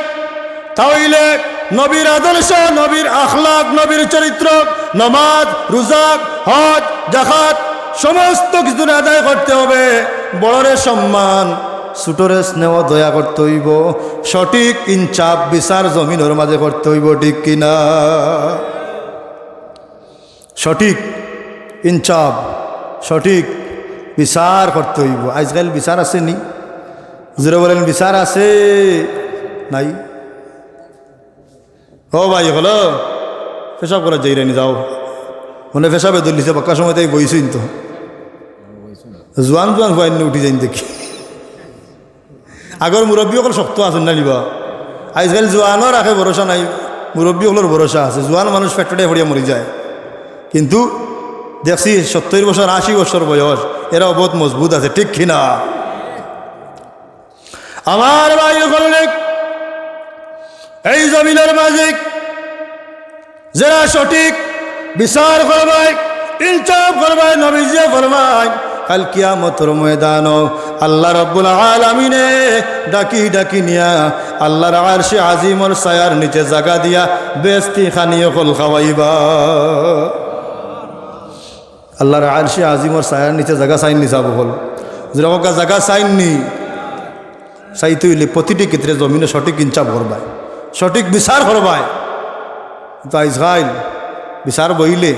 তা অইলে নবীর আদর্শ, নবীর আখলাক, নবীর চরিত্র, নমাজ, রোজা, হজ, যাকাত, সমস্ত কিছু আদায় করতে হবে। বড়রে সম্মান, ছোটরে স্নেহ দয়া করতে অইবো। সঠিক ইনসাফ বিচার জমিনর মাঝে করতে অইবো, ঠিক কি না? সঠিক ইনসাফ, সঠিক বিচার করতে অইবো। আইজকাইল বিচার আছে নি? জোরে বলেন, বিচার আছে নাই? ও ভাই অকল, পেশাব করাত যাইরায় নি, যাও। মানে পেশাবে ধরলিছে, বাক্কা সময় তাই বইছইন তো। জোয়ান জোয়ান ফুয়াইন উঠি যাইন দেখি। আগর মুরব্বি অকল শক্ত আছইন না নি বা? আইজকাইল জোয়ানর আখে ভরসা নাই, মুরব্বি অকলর ভরসা আছে। জোয়ান মানুষ পেট পেটে পড়িয়া মরি যায়, কিন্তু দেখছি সত্তইর বছর, আশি বছর বয়স, এরাও বউত মজবুত আছে, ঠিক কি না? আমার ভাই অকল রে, এই জমিনর মাঝে যেরা সঠিক বিচার করবায়, ইনসাফ করবায়, নবীজিয়ে ফরমাইন, কাইল কিয়ামতর ময়দানো আল্লাহ রাব্বুল আলামিনে ডাকি ডাকি নিয়া আল্লাহর আরশে আজিমর ছায়ার নিচে জাগা দিয়া বেহেস্তি খানি অকল খাওয়াইবা। আল্লাহর আরশে আজিমর ছায়ার নিচে জাগা চাইননি সাব অকল? জোরে কউক্কা, জাগা চাইননি? চাইতে অইলে প্রতিটি ক্ষেত্রে জমিনো সঠিক ইনসাফ করবায়, সঠিক বিচার করবায়। তো আইজকাইল বিচার বইলে,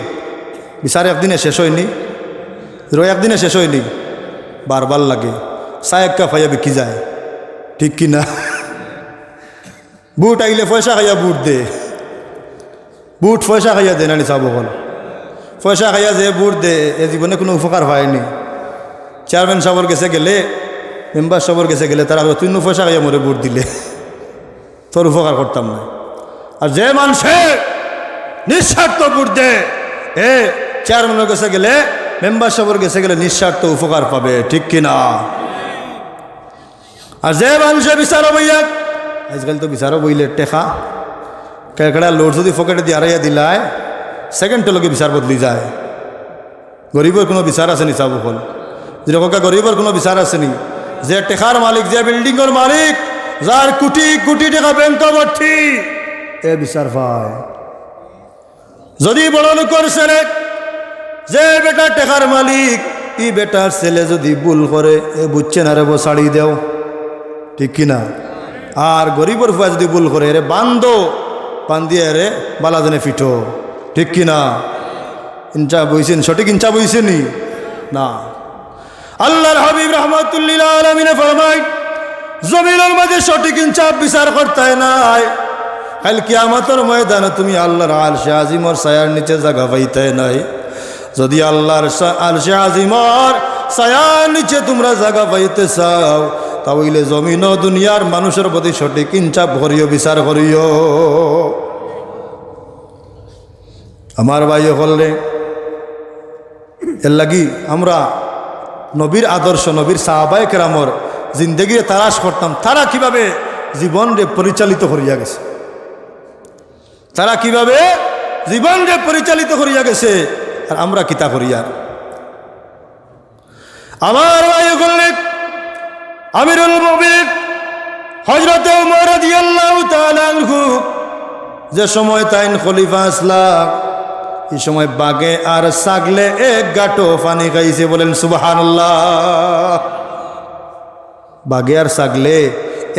বিচার একদিনে শেষ অয়নি, রো একদিনে শেষ অয়নি, বারবার লাগে। চা এক কাপ খাইয়া বিকি যায়, ঠিক কি না? ভোট আইলে পয়সা খাইয়া ভোট দে, ভোট পয়সা খাইয়া দে না নি সাব অকল? পয়সা খাইয়া যে ভোট দে, এ জীবনে কুনু উপকার পায়নি। চেয়ারম্যান সাবর গেছে গেলে, মেম্বার সাবর গেছে গেলে, তারা কয়, "তুই নু পয়সা খাইয়া মোরে ভোট দিলে, তোর উপকার করতাম না।" আর যে মানষে নিঃস্বার্থ ভোট দে, এ চেয়ারম্যানর গেছে গেলে, মেম্বার সাবর গেছে গেলে নিঃস্বার্থ উপকার পাবে, ঠিক কি না? আর যে মানষে বিচারো বইয়া, আইজকাইল তো বিচারো বইলে টেকা, কেড়া কেড়া লোট যদি পকেটে দিয়া হারাইয়া দিলায়, সেকেন্ডর লগে বিচার বদলি যায়। গরিবর কুনু বিচার আছে নি সাব অকল? জোরে কউক্কা, গরিবর কুনু বিচার আছে নি? যে টেকার মালিক, যে বিল্ডিংর মালিক, যার কুটি কুটি টেকা ব্যাংকো ভর্তি, এ বিচার পায়। যদি বড় লোকর ছেলে, যে বেটা টেকার মালিক, ই বেটার ছেলে যদি ভুল করে, এ বুঝছে না রে বো, ছাড়ি দেও, ঠিক কি না? আর গরিবর ফুয়া যদি ভুল করে, এরে বান্ধো, বান্ধিয়া এরে বালা জানে ফিটো, ঠিক কি না? ইনসাফ অইছে নি? সঠিক ইনসাফ অইছে নি? না। আল্লাহর হাবিব রহমাতুল্লিল আলামিনে ফরমাইন, জমিনর মাঝে সঠিক ইনসাফ বিচার করতায় নায়, কাইল কিয়ামতর ময়দানো তুমি আল্লাহর আরশে আজিমর ছায়ার নিচে জাগা পাইতায় নায়। যদি আল্লাহর সা-, আরশে আজিমর ছায়ার নিচে তুমরা জাগা পাইতে চাও, তা অইলে জমিনো দুনিয়ার মানুষর প্রতি সঠিক ইনসাফ করিও, বিচার করিও। আমার ভাই অকলরে, এর লাগি আমরা নবীর আদর্শ, নবীর সাহাবায়ে কেরামর জিন্দেগিরে তালাশ করতাম, তারা কিভাবে জীবনরে পরিচালিত করিয়া গেছে, তারা কিভাবে জীবনরে পরিচালিত করিয়া গেছে, আর আমরা কিতা করিয়ার। আমার ভাই অকলরে, আমিরুল মুমিনিন হযরতে উমর রাদিয়াল্লাহু তাআলা আনহু যে সময় তাইন খলিফা আছলা, ই সময় বাঘে আর ছাগলে এক গাটো পানি খাইছে, বলেন সুবহানাল্লাহ। বাঘে আর ছাগলে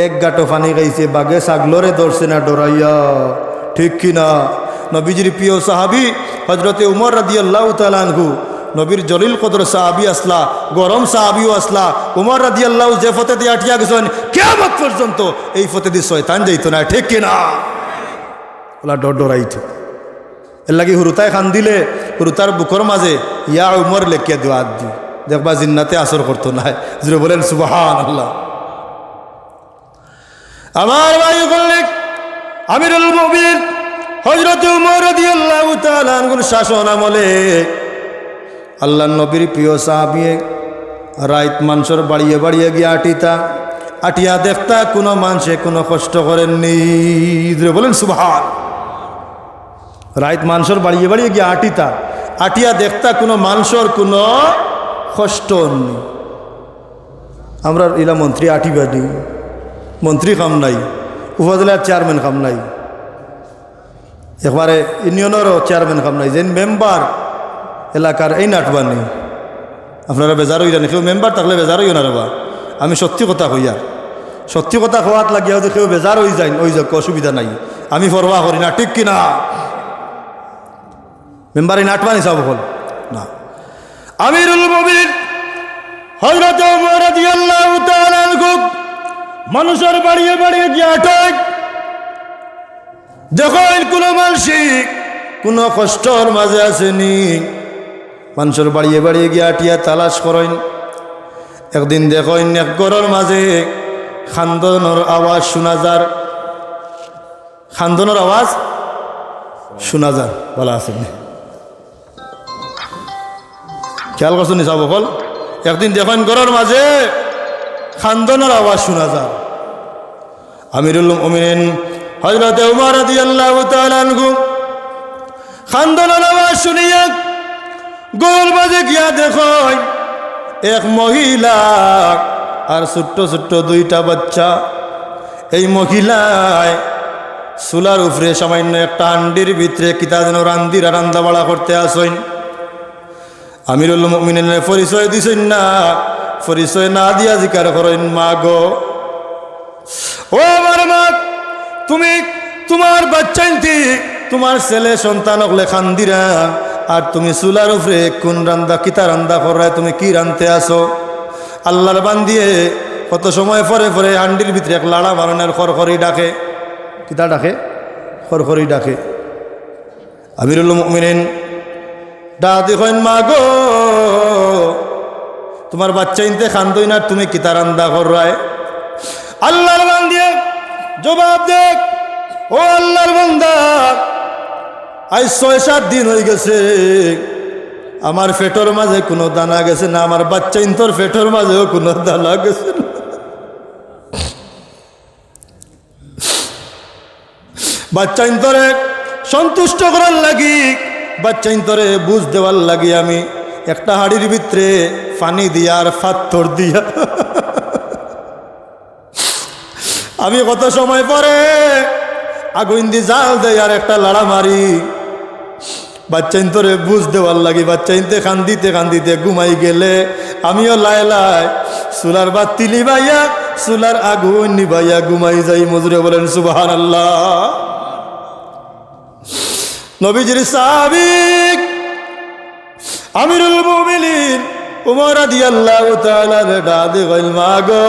এক গাটো পানি খাইছে, বাঘে ছাগলরে ধরছে না ডরাইয়া, ঠিক কি না? নবীজির প্রিয় সাহাবী হযরতে উমর রাদিয়াল্লাহু তাআলা আনহু, নবীর জলিল কদর সাহাবী আছলা, গরম সাহাবীও আছলা। উমর রাদিয়াল্লাহু যে পথেদি আটিয়া গেছইন, কিয়ামত পর্যন্ত এই পথেদি শয়তান যাইতো না, ঠিক কি না? অলা ডর ডরাইতো। এর লাগি হুরুতায় কান্দিলে, হুরুতার বুকর মাঝে ইয়া উমর লেখিয়া দেওয়া আত দি। দেখবা জিন্নাতে আসর করতো নায়। জোরে বলেন সুবহানাল্লাহ। আমার ভাই অকলরে, আমিরুল মুমিনিন হযরতে উমর রাদিয়াল্লাহু তাআলা আনহুর শাসন আমলে আল্লাহর নবীর প্রিয় সাহাবীয়ে রাইত মানষর বাড়িয়ে বাড়িয়ে গিয়া আটিতা, আটিয়া দেখতা কুনু মানষে কুনু কষ্ট করের নি। জোরে বলেন সুবহান। রাইত মানষর বাড়িয়ে বাড়িয়ে গিয়া আটিতা, আটিয়া দেখতা কুনু মানষর কুনু কষ্ট অর নি। আমরার ইলা মন্ত্রী আটিবা নি, মন্ত্রী কাম নাই, উপজেলার চেয়ারম্যান কাম নাই, একবারে ইউনিয়নরও চেয়ারম্যান কাম নাই, যেইন মেম্বার এলাকার এইন আটবা নি। আপনারা বেজার অইরা নি, কেউ মেম্বার থাকলে বেজার অইও না রেবা। আমি সত্যি কথা কইয়ার, সত্যি কথা কওয়াত লাগিয়া যদি কেউ বেজার অইযাইন, অইযাউক, অসুবিধা নাই, আমি পরোয়া করি না, ঠিক কি না? মেম্বার এইন আটবা নি সাব অকল? না। আমিরুল মুমিনিন হযরতে উমর রাদিয়াল্লাহু তাআলা আনহু মানষর বাড়িয়ে বাড়িয়ে গিয়া আটইন, দেখইন কুনু মানষি কুনু কষ্টর মাঝে আছে নি। মানষর বাড়িয়ে বাড়িয়ে গিয়া আটিয়া তালাশ করইন। একদিন দেখইন এক ঘরর মাঝে কান্দনর আওয়াজ শুনা যার। কান্দনর আওয়াজ শুনা যার, ভালা আছে নি? খেয়াল করছইন নি সাব অকল? একদিন দেখইন ঘরর মাঝে কান্দনর আওয়াজ শুনা যার। আমিরুল মুমিনিন হযরতে উমর রাদিয়াল্লাহু তাআলা আনহু কান্দনর আওয়াজ শুনিয়া ঘরর মাঝে গিয়া দেখইন এক মহিলা আর ছোট্ট ছোট্ট দুইটা বাচ্চা। এই মহিলায় চুলার উপরে সামান্য একটা হান্ডির ভিতরে কিতা যেন রান্দিরা রান্দা বাড়া করতে আছইন। আমিরুল মুমিনিনে পরিচয় দিছইন না, পরিচয় না দিয়া জিকার করইন, "মা গো, ও আমার মা, তুমি তুমার বাচ্চাইন্তে, তুমার ছেলে সন্তান অকলে কান্দিরা, আর তুমি চুলার উপরে কুন রান্দা, কিতা রান্দা কররায়, তুমি কি রানতে আছো?" আল্লার বান্দিয়ে কত সময় পরে পরে হান্ডির ভিতরে এক লাড়া মারইন আর খরখরি ডাকে। কিতা ডাকে? খরখরি ডাকে। আমিরুল মুমিনিন ডাক দি কইন, "মা গো, তুমার বাচ্চাইন্তে কান্দইন আর তুমি কিতা রান্দা কররায়?" আল্লার বান্দিয়ে জবাব দেয়, "ও আল্লার বান্দা, আইজ ছয় সাত দিন অইগেছে, আমার পেটর মাঝে কুনু দানা গেছে না, আমার বাচ্চাইন্তর পেটর মাঝেও কুনু দানা গেছে না।" বাচ্চাইন্তরে সন্তুষ্ট করার লাগি, বাচ্চাইন্তরে বুঝ দেওয়ার লাগি আমি একটা হাড়ির ভিতরে পানি দিয়া আর পাত্থর দিয়া আমি কত সময় পরে আগুইন দি জাল দেই আর একটা লাড়া মারি। বাচ্চাইন্তরে বুঝ দেওয়ার লাগি, বাচ্চাইন্তে কান্দিতে কান্দিতে ঘুমাই গেলে আমিও লায় লায় চুলার বাত্তি নিবাইয়া, চুলার আগুইন নিবাইয়া ঘুমাই যাই। মজুরে বলেন সুবহানাল্লাহ। নবীজির সাহাবী আমিরুল মুমিনিন উমর রাদিয়াল্লাহু তাআলা আনহু ডাক দি কইল, "মা গো,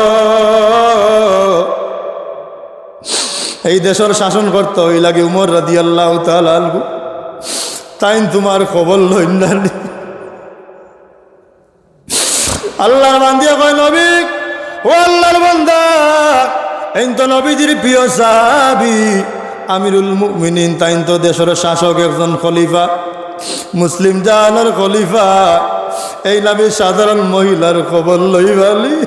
এই দেশর শাসন করতা অইলাগি উমর রাদিয়াল্লাহু তাআলা আনহু, তাইন তুমার খবর লইন না নি?" আল্লার বান্দিয়ে কয়, "নবী, ও আল্লার বান্দা, এইন তো নবীজির প্রিয় সাহাবী, আমিরুল মুমিনিন, তাইন তো দেশর শাসক, একজন খলিফা, মুসলিম জাহানর খলিফা, এইন আমি সাধারণ মহিলার খবর লইবা নি?"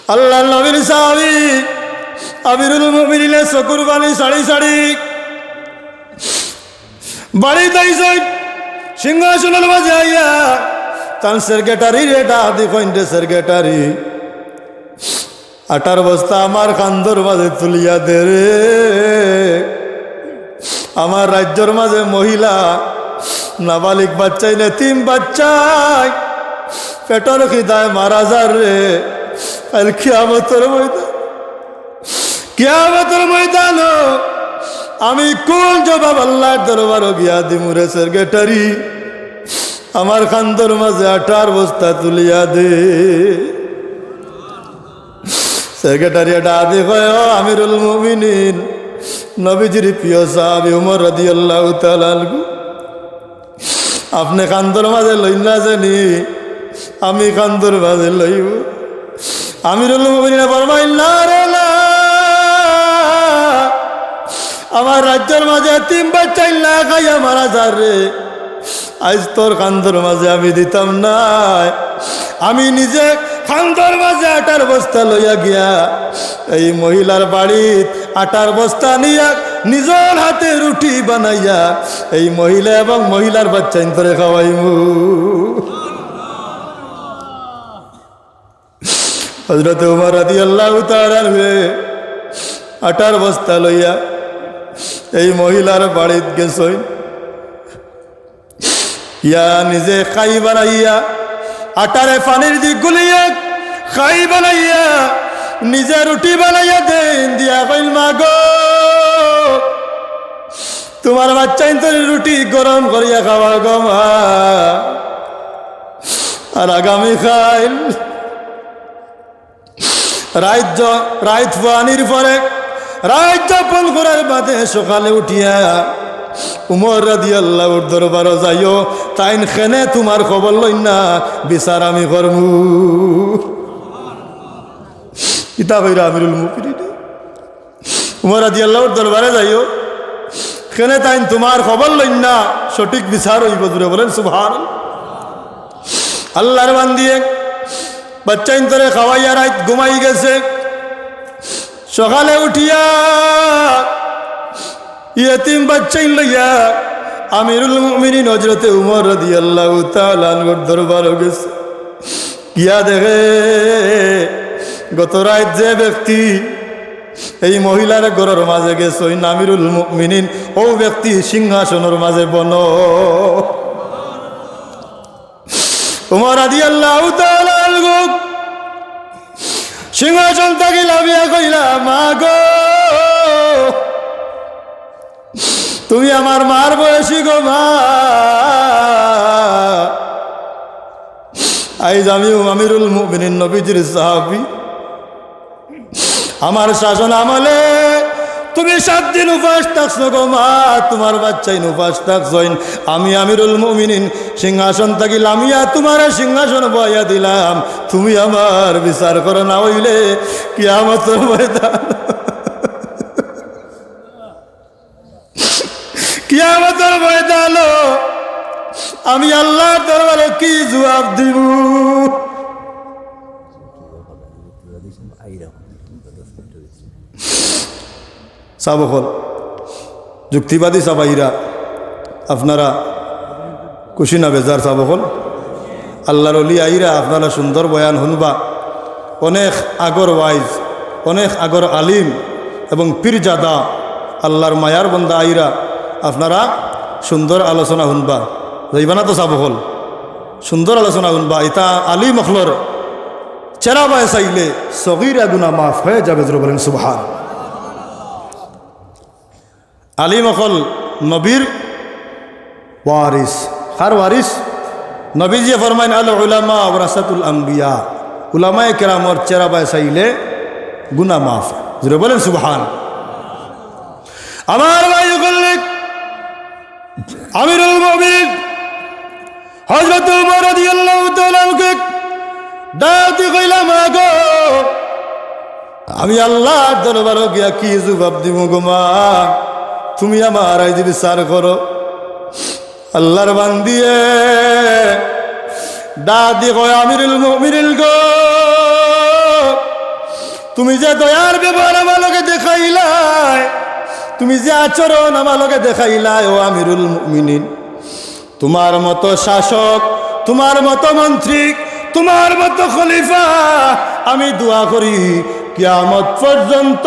আল্লার নবীর সাহাবী আমিরুল মুমিনিনে চকুর পানি ছাড়ি ছাড়ি বাড়িত আইছইন। সিংহাসনর মাঝে আইয়া তান সেক্রেটারিরে ডাক দি কইন, "রে সেক্রেটারি, আটার বস্তা আমার কান্দর মাঝে তুলিয়া দে রে।" আমার রাজ্যর মাঝে মহিলা, নাবালিগ বাচ্চাইন, এতিম বাচ্চাইন, পেটর খিদায় মারা যার রে। কাইল কিয়ামতর ময়দান, কিয়ামতর ময়দানো আমি কুন জবাব আল্লার দরবারো গিয়া দিমু রে সেক্রেটারি? আমার কান্দর মাঝে আটার বস্তা তুলিয়া দে। সেক্রেটারিয়ে ডাক দি কয়, "ও আমিরুল মুমিনিন, নবীজির প্রিয় সাহাবী উমর রাদিয়াল্লাহু তাআলা আনহু, আপনে কান্দর মাঝে লইন না জানি, আমি কান্দর মাঝে লইমু।" আমিরুল মুমিনিনে ফরমাইন, "না রে না, আমার রাজ্যর মাঝে এতিম বাচ্চাইন না খাইয়া মারা যার রে।" আইজ তোর কান্দর মাঝে আমি দিতাম নায়। আমি নিজে কান্দর মাঝে আটার বস্তা লইয়া গিয়া এই মহিলার বাড়িত আটার বস্তা নিয়া নিজর হাতে রুটি বানাইয়া এই মহিলা এবং মহিলার বাচ্চাইন্তরে খাওয়াইমু। হযরত উমর রাদিয়াল্লাহু তাআলা আনহু আটার বস্তা লইয়া এই মহিলার বাড়িত গেছইন। ইয়া নিজে খাই বানাইয়া, আটারে পানির দি গুলিয়া খাই বানাইয়া, নিজে রুটি বানাইয়া দেইন দিয়া কইল, "মা গো, তুমার বাচ্চাইন্তরে রুটি গরম করিয়া খাওয়াও গো মা।" আর আগামী কাইল রাইত য-, রাইত ফুয়ানির পরে, রাইত যাপন করার বাদে সকালে উঠিয়া উমর রাদিয়াল্লাহুর দরবারো যাইও, তাইন কেনে তুমার খবর লইন না, বিচার আমি করমু। ইতা কইরা আমিরুল মুমিনিন। উমর রাদিয়াল্লাহুর দরবারে যাইও, কেনে তাইন তুমার খবর লইন না, সঠিক বিচার অইবো। জুরে বলেন সুবহানাল্লাহ। আল্লার বান্দিয়ে বাচ্চাইন্তরে খাওয়াইয়া রাইত ঘুমাই গেছে। সকালে উঠিয়া এতিম বাচ্চাইন লইয়া আমিরুল মুমিনিন হযরতে উমর রাদিয়াল্লাহু তাআলা আনহুর দরবারো গেছে। কিয়া দেখে, গত রাইত যে ব্যক্তি এই মহিলার ঘরর মাঝে গেছইন, আমিরুল মুমিনিন, অউ ব্যক্তি সিংহাসনর মাঝে বনো। উমর রাদিয়াল্লাহু তাআলা আনহু সিংহাসন থাকি লামিয়া কইলা, "মা গো, তুমি আমার মার বয়সী গো মা। আইজ আমি আমিরুল মুমিনিন, নবীজির সাহাবী, আমার শাসন আমলে তুমি সাত দিন উপাস থাকছো গো মা, তুমার বাচ্চাইন উপাস থাকছইন। আমি আমিরুল মুমিনিন সিংহাসন থাকি লামিয়া তুমারে সিংহাসন বওয়াইয়া দিলাম, তুমি আমার বিচার করো, না অইলে কিয়ামতর ময়দান।" কিয়ামতর ময়দানো আমি আল্লাহর দরবারো কি জুয়াব দিমু? সাব অকল, যুক্তিবাদী সাব আইরা, আপনারা খুশি না বেজার সাব অকল? আল্লাহর অলি আইরা, আপনারা সুন্দর বয়ান হুনবা। অনেক আগর ওয়াইজ, অনেক আগর আলিম এবং পীরজাদা, আল্লাহর মায়ার বন্দা আইরা, আপনারা সুন্দর আলোচনা হুনবা। যাইবা না তো সাব অকল? সুন্দর আলোচনা হুনবা। ইতা আলিম অকলর চেহারা বায় চাইলে সগীরা গুনা মাফ হয়ে যাবে। জোরে বলেন সুবহান। আলিম অকল নবীর ওয়ারিস। কার ওয়ারিস? নবীজিয়ে ফরমাইন, "আল উলামা ওয়ারাসাতুল আম্বিয়া।" উলামায়ে কেরামর চেহারা বায় চাইলে গুনা মাফ। জোরে বলেন সুবহান। আমার ভাই অকল, আমিরুল মুমিনিন হযরত উমর রাদিয়াল্লাহু তাআলা আনহুকে ডাক দি কইলা, "মা গো, আমি আল্লাহর দরবারো গিয়া কি জুয়াব দিমু গো মা? তুমি আমার আইজ বিচার করো।" আল্লাহর বান্দিয়ে ডাক দি কয়, "আমিরুল মুমিনিন গো, তুমি যে দয়ার ব্যবহার আমার লগে দেখাইলায়, তুমি যে আচরণ আমার লগে দেখাইলায়, ও আমিরুল মুমিনিন, তুমার মতো শাসক, তুমার মতো মন্ত্রী, তুমার মতো খলিফা, আমি দোয়া করি কিয়ামত পর্যন্ত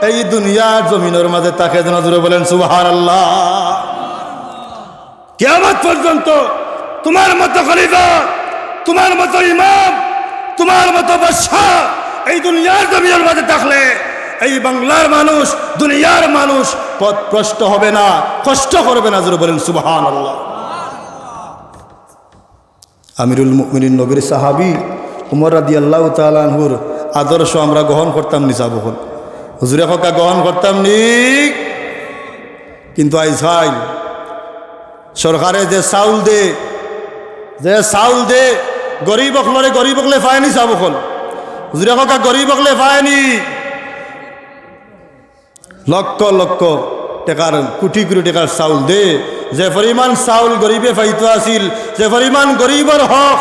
এই দুনিয়ার জমিনর মাঝে থাকে যেন।" জোরে বলেন সুবহানাল্লাহ। কিয়ামত পর্যন্ত তুমার মতো খলিফা, তুমার মতো ইমাম, তুমার মতো বাদশা এই দুনিয়ার জমিনর মাঝে থাকলে এই বাংলার মানুষ, দুনিয়ার মানুষ পথভ্রষ্ট হবে না, কষ্ট করবে না। জোরে বলেন সুবহানাল্লাহ। আমিরুল মুমিনিন নবীর সাহাবী উমর রাদিয়াল্লাহু তাআলা আনহুর আদর্শ আমরা গ্রহণ করতাম নি সাব অকল? হুজুরে কউক্কা, গ্রহণ করতাম নি? কিন্তু আইজ ফাইল সরকারে যে চাউল দে, যে চাউল দে, গরিব অকলরে, গরিব অকলে পায় নি সাব অকল? হুজুরে কউক্কা, গরিব অকলে পায় নি? লক্ষ লক্ষ টেকার, কোটি কোটি টেকার চাউল দে, যে পরিমাণ চাউল গরিবে পাইতো আছিল, যে পরিমাণ গরিবর হক,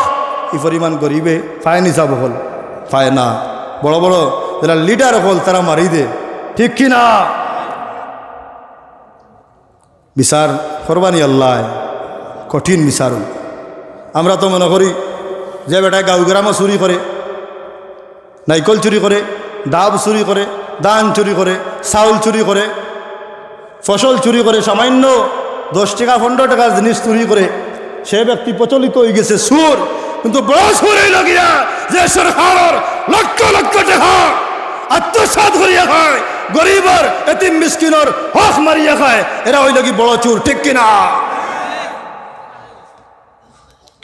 ই পরিমাণ গরিবে পায় নি সাব অকল? পায় না। বড় বড় যেরা লিডার অকল, তারা মারি দে, ঠিক কি না? বিচার করবা নি আল্লায়, কঠিন বিচার। আমরা তো মনো করি যে বেটায় গাঁও গ্রামো চুরি করে, নাইকল চুরি করে, ডাব চুরি করে, ধান চুরি করে, চাউল চুরি করে, ফসল চুরি করে, সামান্য দশ টেকা পনরো টেকার জিনিস চুরি করে, সে ব্যক্তি প্রচলিত অইগেছে চুর। কিন্তু বড় চুর অইলো গিয়া যে সরকারর লক্ষ লক্ষ টেকা আত্মসাৎ করিয়া খায়, গরিবর, এতিম মিসকিনর হক মারিয়া খায়, এরা অইলো গি বড় চুর, ঠিক কি না?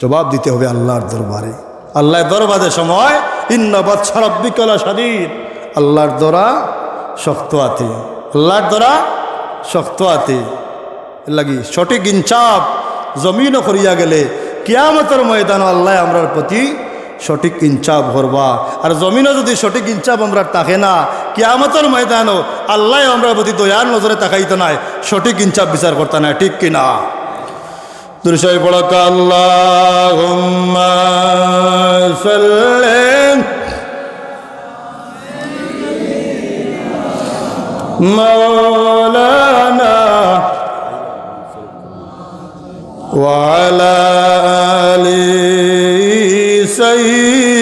জবাব দিতে হবে আল্লাহর দরবারে। আল্লাহর দরবারে সময়, ইন্না বাতশা রাব্বিকা লাশাদীদ। আল্লাহর ধরা শক্ত আতে, আল্লাহর ধরা শক্ত আতে। এর লাগি সঠিক ইনসাফ জমিনো করিয়া গেলে কিয়ামতর ময়দানো আল্লায় আমরার প্রতি সঠিক ইনসাফ করবা। আর জমিনো যুদি সঠিক ইনসাফ আমরার থাকে না, কিয়ামতর ময়দানো আল্লায় আমরার প্রতি দয়ার নজরে তাকাইতা নায়, সঠিক ইনসাফ বিচার করতা নায়, ঠিক কি না? দুরূদ শরীফ পড়ো, আল্লাহুম্মা সাল্লি মাওলানা ওয়া আলা আলি সাইয়্যিদিনা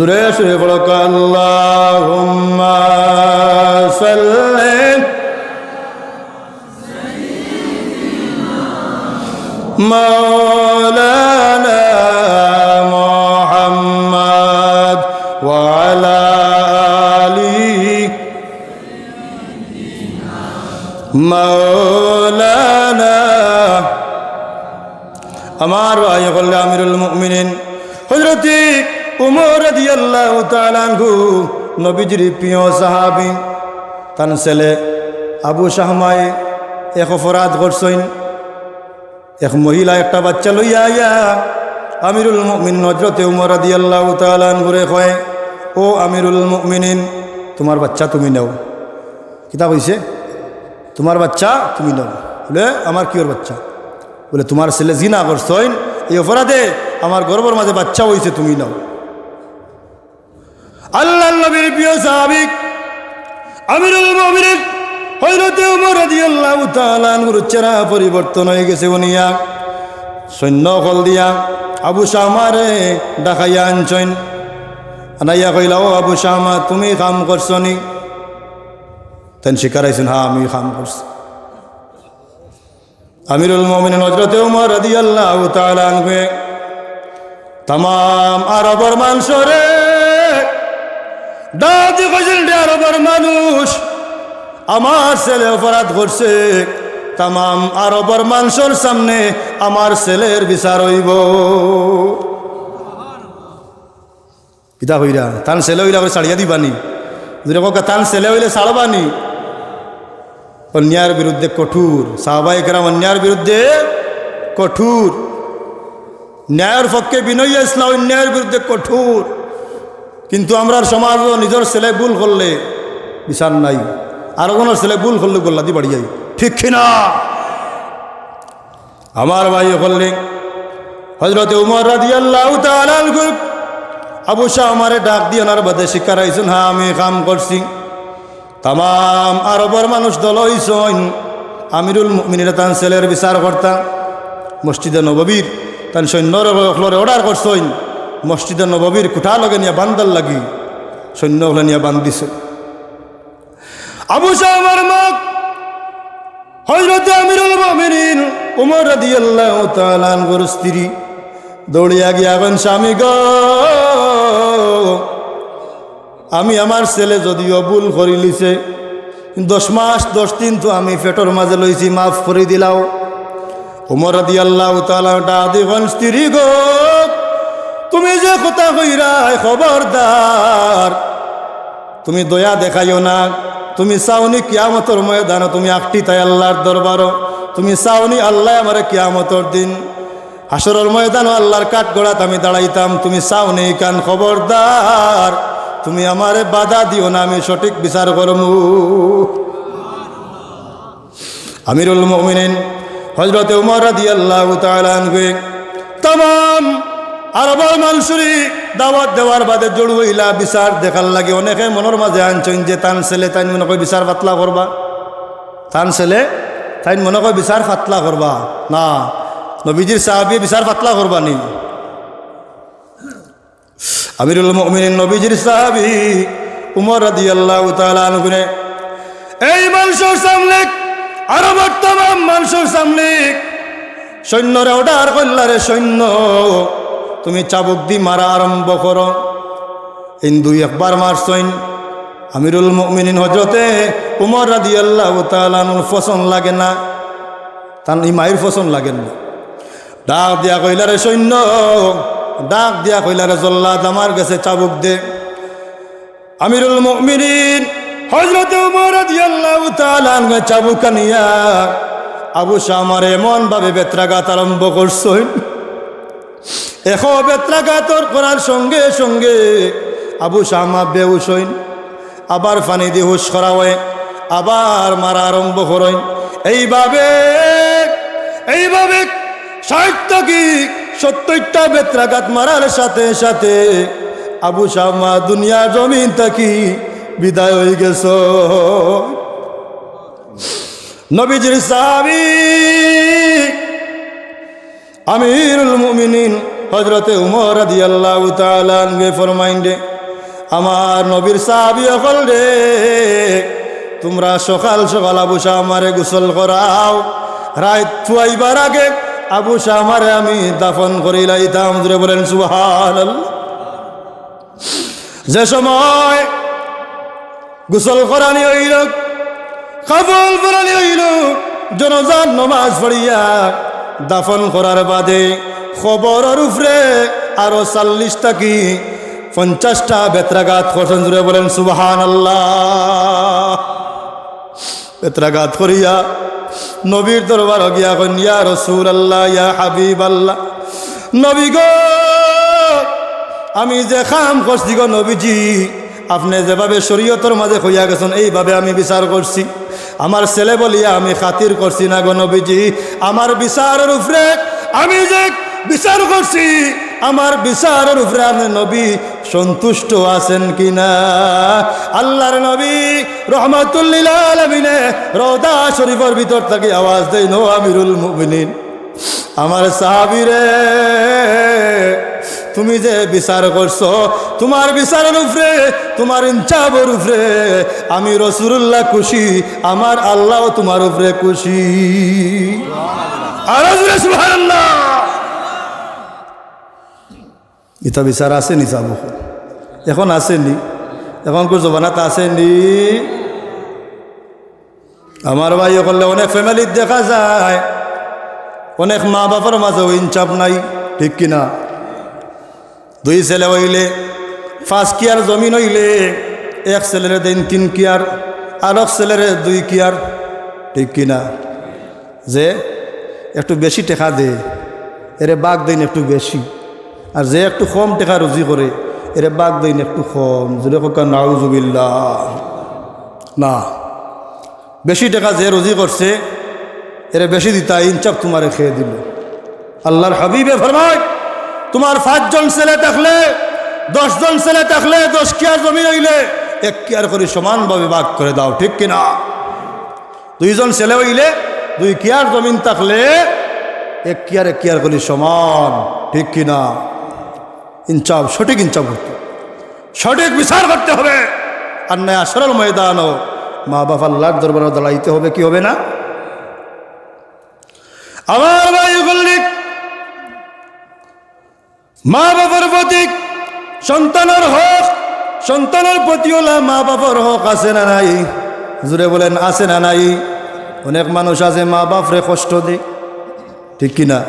জোরে জোরে পড়ো, আল্লাহুম্মা সাল্লি মাওলানা মুহাম্মদ ওয়া আলা আলি মাওলানা। আমার ভাই অকল, আমিরুল মুমিনিন হযরতে উমর রাদিয়াল্লাহু তাআলা আনহু, নবীজির প্রিয় সাহাবী, তান ছেলে আবু শাহমায় এক অপরাধ করছইন। এক মহিলা একটা বাচ্চা লইয়া আইয়া আমিরুল মুমিনিন হযরতে উমর রাদিয়াল্লাহু তাআলা আনহুরে কয়, "ও আমিরুল মুমিনিন, তুমার বাচ্চা তুমি নেও।" কিতা কইছে? "তুমার বাচ্চা তুমি নেও।" বলে, "আমার কিওর বাচ্চা?" বলে, "তুমার ছেলে জিনা করছইন, এই অপরাধে আমার গর্ভর মাঝে বাচ্চা অইছে, তুমি নেও।" আল্লাহর নবীর প্রিয় সাহাবী আমিরুল মুমিনিন হযরতে উমর রাদিয়াল্লাহু তাআলা আনহুর চেহারা পরিবর্তন অই গেছে। উনিয়া সৈন্য অকল দিয়া আবু শাহমারে ডাকাইয়া আনছইন। আনাইয়া কইলা, "ও আবু শাহমা, তুমি কাম করছো নি?" তাইন স্বীকার করছইন, "হ্যাঁ, আমি কাম করছি।" আমিরুল মুমিনিন হযরতে উমর রাদিয়াল্লাহু তাআলা আনহুয়ে তামাম আরবর মানষরে ডাক দি কইছইন, "রে আরবর মানুষ, আমার ছেলে অপরাধ করছে, তামাম আরবর মানষর সামনে আমার ছেলের বিচার অইবো।" কিতা কইরা? তান ছেলে অইলা করি ছাড়িয়া দিবানি? জোরে কউক্কা, তান ছেলে অইলে ছাড়বানি? অন্যায়ের বিরুদ্ধে কঠোর। সাহাবায়ে কেরাম অন্যায়ের বিরুদ্ধে কঠোর। ন্যায়ের পক্ষে বিনয়ী ইসলাম, অন্যায়ের বিরুদ্ধে কঠোর। কিন্তু আমরার সমাজো নিজর ছেলে ভুল করলে বিচার নাই, আরকজনর ছেলে ভুল করলে গল্লা দি বাড়ি যাই, ঠিক কি না? আমার ভাই অকল, হযরতে উমর রাদিয়াল্লাহু তাআলা আনহু আবু শাহমারে ডাক দি আনার বাদে স্বীকার করছইন, "হ্যাঁ, আমি কাম করছি।" তামাম আরবর মানুষ দল অইছইন, আমিরুল মুমিনিনে তান ছেলের বিচার করতা। মসজিদে নববীর তান সৈন্যরে অকলরে order করছইন, মসজিদে নববীর খুঁটা লগে নিয়া বান্ধার লাগি সৈন্য অকলে নিয়া বান্ধিছে। আবু শাহমার মা হযরতে আমিরুল মুমিনিন উমর রাদিয়াল্লাহু তাআলা আনহুর স্ত্রী দৌড়িয়া গিয়া কইন, "স্বামী গো, আমি আমার ছেলে যদিও ভুল করিলিছে, দশ মাস দশ দিন তো আমি পেটর মাঝে লইছি, মাফ করি দিলাও।" উমর রাদিয়াল্লাহু তাআলা ডাক দি কইন, "স্ত্রী গো, তুমি যে কথা কইরায়, খবরদার, তুমি দয়া দেখাইও না। তুমি চাওনি কিয়ামতর ময়দানো তুমি আটকিতায় আল্লাহর দরবারো, তুমি চাওনি আল্লায় আমারে কিয়ামতর দিন হাশরর ময়দানো আল্লাহর কাঠগড়াত আমি দাঁড়াইতাম, তুমি চাওনি ইখান, খবরদার, তুমি আমারে বাধা দিও না, আমি সঠিক বিচার করমু।" আমিরুল মুমিনিন হযরতে উমর রাদিয়াল্লাহু তাআলা আনহু তামাম আরবর মানষরে দাওয়াত দেওয়ার বাদে জড়ো অইলা বিচার দেখার লাগি। অনেকে মনর মাঝে আনছইন যে তান ছেলে তাইন মনে কয় বিচার পাতলা করবা, তান ছেলে তাইন মনে কয় বিচার পাতলা করবা। না, নবীজির সাহাবী বিচার পাতলা করবা নি। আমিরুল মুমিনিন নবীজির সাহাবী উমর রাদিয়াল্লাহু তাআলা আনহুরে এই মানষর সামনে, আরবর তামাম মানষর সামনে সৈন্যরে order করলা, "রে সৈন্য, তুমি চাবুক দি মারা আরম্ভ করো।" ইন দুই একবার মারছইন। আমিরুল মুমিনিন হযরতে উমর রাদিয়াল্লাহু তাআলা আনহুর পছন্দ লাগে না, তান ই মাইর পছন্দ লাগে না। ডাক দিয়া কইলা, "রে সৈন্য," ডাক দিয়া কইলা, "রে জল্লাদ, আমার গেছে চাবুক দে।" আমিরুল মুমিনিন হযরতে উমর রাদিয়াল্লাহু তাআলা আনহু চাবুক আনিয়া আবু শামারে এমন ভাবে বেত্রাঘাত আরম্ভ করছইন। এখো বেত্রাঘাত করার সঙ্গে সঙ্গে আবু শামা বেহুশ অইন। আবার পানি দি হুশ করা অয়, আবার মারা আরম্ভ করইন। এইভাবে, এইভাবে ষাইট থাকি সত্তইরটা বেত্রাঘাত মারার সাথে সাথে আবু শামা দুনিয়ার জমিন থাকি বিদায় অই গেছইন। নবীজির সাহাবী আমিরুল মুমিনিন হযরতে উমর রাদিয়াল্লাহু তাআলা আনহু ফরমাইন দে, আমার নবীর সাহাবী অকল রে, তুমরা সকাল সকাল আবু শামারে গোসল করাও, রাইত ফুয়াইবার আগে আবু শামারে আমি দাফন করিলাইতাম। জোরে বলেন সুবহানাল্লাহ। যে সময় গোসল করানি অইলো, কাফন পরানি অইলো, জানাজার নমাজ পড়িয়া দাফন করার বাদে কবরর উপরে আরো চল্লিশ থাকি পঞ্চাশটা বেত্রাঘাত করছইন। জোরে বলেন সুবহানাল্লাহ। বেত্রাঘাত করিয়া নবীর দরবারো গিয়া কইন, "ইয়া রাসূলুল্লাহ, ইয়া হাবিবাল্লাহ, নবী গো, আমি যে কাম করছি গো নবীজি, আপনে যেভাবে শরীয়তর মাঝে কইয়া গেছইন, এইভাবে আমি বিচার করছি। আমার ছেলে বলিয়া আমি খাতির করছি না গো নবীজি। আমার বিচারর উপরে আমি যে বিচার করছি, আমার বিচারর উপরে আপনে নবী সন্তুষ্ট আছেন কিনা?" আল্লাহর নবী রহমাতুল্লিল আলামিনে রওজা শরীফর ভিতর থাকি আওয়াজ দেইন, "ও আমিরুল মুমিনিন, আমার সাহাবীরে, তুমি যে বিচার করছো, তুমার বিচারর উপরে, তুমার ইনসাফর উপরে আমি রাসূলুল্লাহ খুশি, আমার আল্লাহও তুমার উপরে খুশি।" আরো জোরে সুবহানাল্লাহ। ইতা বিচার আছে নি সাব অকল? এখন আছে নি? এখনকুর জমানাত আছে নি? আমার ভাই অকলরে, অনেক ফ্যামিলিত দেখা যায়, অনেক মা বাপর মাঝেও ইনসাফ নাই, ঠিক কি না? দুই ছেলে অইলে, পাঁচ কিয়ার জমিন অইলে, এক ছেলেরে দেইন তিন কিয়ার, আরক ছেলেরে দুই কিয়ার, ঠিক কি না? যে একটু বেশি টেকা দে, এরে ভাগ দেইন একটু বেশি, আর যে একটু কম টেকা রুজি করে, এরে ভাগ দেইন একটু কম। জোরে কউক্কা, নাউজুবিল্লাহ। না, বেশি টেকা যে রুজি করছে, এরে বেশি দিতা, ইনসাফ তুমারে কে দিলো? আল্লাহর হাবিবে ফরমাইন, তুমার পাঁচজন ছেলে থাকলে, দশজন ছেলে থাকলে, দশ কিয়ার জমিন অইলে এক কিয়ার করি সমানভাবে ভাগ করে দাও, ঠিক কি না? দুইজন ছেলে অইলে দুই কিয়ার জমিন থাকলে এক কিয়ার এক কিয়ার করি সমান, ঠিক কি না? ইনসাফ, সঠিক ইনসাফ করতে, সঠিক বিচার করতে হবে। আর নয় হাশরর ময়দানো মা বাপ আল্লাহর দরবারো দাঁড়াইতে হবে, কি হবে না? আমার ভাই অকল, মা বাপর প্রতি সন্তানর হক, সন্তানর প্রতি অলা মা বাপর হক আছে না নাই? জোরে বলেন, আছে না নাই? অনেক মানুষ আছে মা বাপরে কষ্ট দে, ঠিক কি না?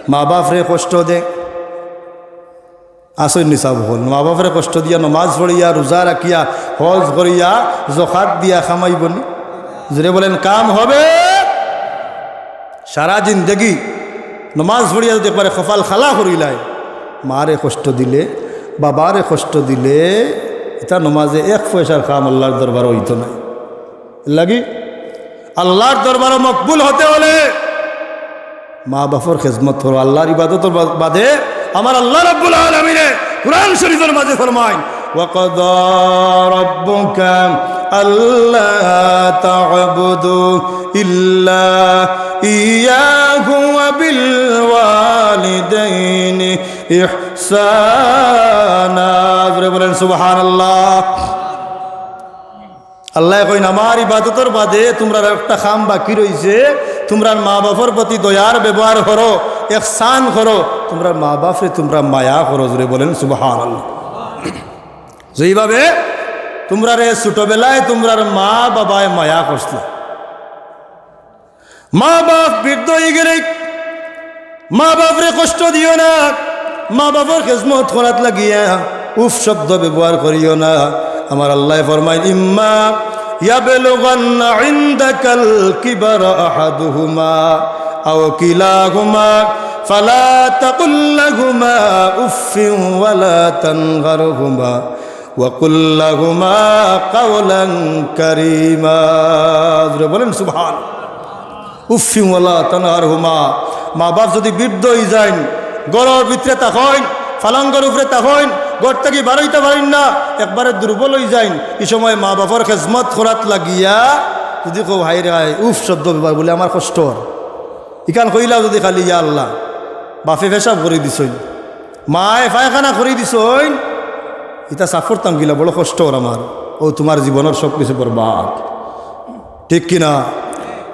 মা বাপরে কষ্ট দে। আছইন নি সাব অকল? মা বাপরে কষ্ট দিয়া, নমাজ পড়িয়া, রোজা রাখিয়া, হজ করিয়া, জকাত দিয়া কামাইবো নি? জোরে বলেন, কাম হবে? সারা জিন্দেগি নমাজ পড়িয়া যদি একবারে কপাল কালা করিলায়, মারে কষ্ট দিলে, বাবারে কষ্ট দিলে, ইতা নমাজে এক পয়সার কাম আল্লাহর দরবারো অইতো নায়। লাগি আল্লাহর দরবারো মকবুল হতে হলে মা বাপর খেজমত করো। আল্লাহর ইবাদতর বা-, বাদে আমার আল্লাহ রাব্বুল আলামিনে কুরআন শরীফর মাঝে ফরমাইন, "ওয়া কাদা রাব্বুকা আল্লা তা'বুদু ইল্লা ইয়াহু ওয়া বিল ওয়ালিদাইনি ইহসানা।" জোরে বলেন, সুবহানাল্লাহ। আল্লায় কইন, "আমার ইবাদতর বাদে তুমরার একটা কাম বাকি রইছে, তুমরার মা বাপর প্রতি দয়ার ব্যবহার করো, ইহসান করো, তুমরার মা বাপরে তুমরা মায়া করো।" জোরে বলেন, সুবহানাল্লাহ। যেইভাবে তুমরারে ছোটবেলায় তুমরার মা বাবায় মায়া করছিল, মা বাপ বৃদ্ধ অইগেলে মা বাপরে কষ্ট দিও না, মা বাপর খেজমত করাত লাগিয়া উফ শব্দ ব্যবহার করিও না। আমার আল্লায় ফরমাইন, "ইম্মা ইয়াবলুগান্না ইনদাকাল কিবারা আহাদুহুমা আও কিলাহুমা ফালা তাকুল লাহুমা উফফিন ওয়ালা তানহারহুমা ওয়া কুল লাহুমা কাওলান কারীমা।" জোরে বলেন, সুবহান। উফফিন ওয়ালা তানহারহুমা। মা বাপ যদি বৃদ্ধ অইযাইন, ঘরর ভিতরে থাকইন, ফালাঙ্গর উপরে থাকইন, ঘর থাকি বারইতা পারইন না, একবারে দুর্বল অইযাইন, ই সময় মা বাপর খেজমত করাত লাগিয়া যদি কও, "হায় রে হায়, উফ শব্দ ব্যবহার করলে আমার কষ্ট অর।" ইখান কইলাও যদি খালি, "ইয়া আল্লাহ, বাপে পেশাব করি দিছইন, মায়ে পায়খানা করি দিছইন, ইতা সাফ করতাম কিলা, বড় কষ্ট অর আমার। অউ তুমার জীবনর সব কিছু বরবাদ, ঠিক কি না?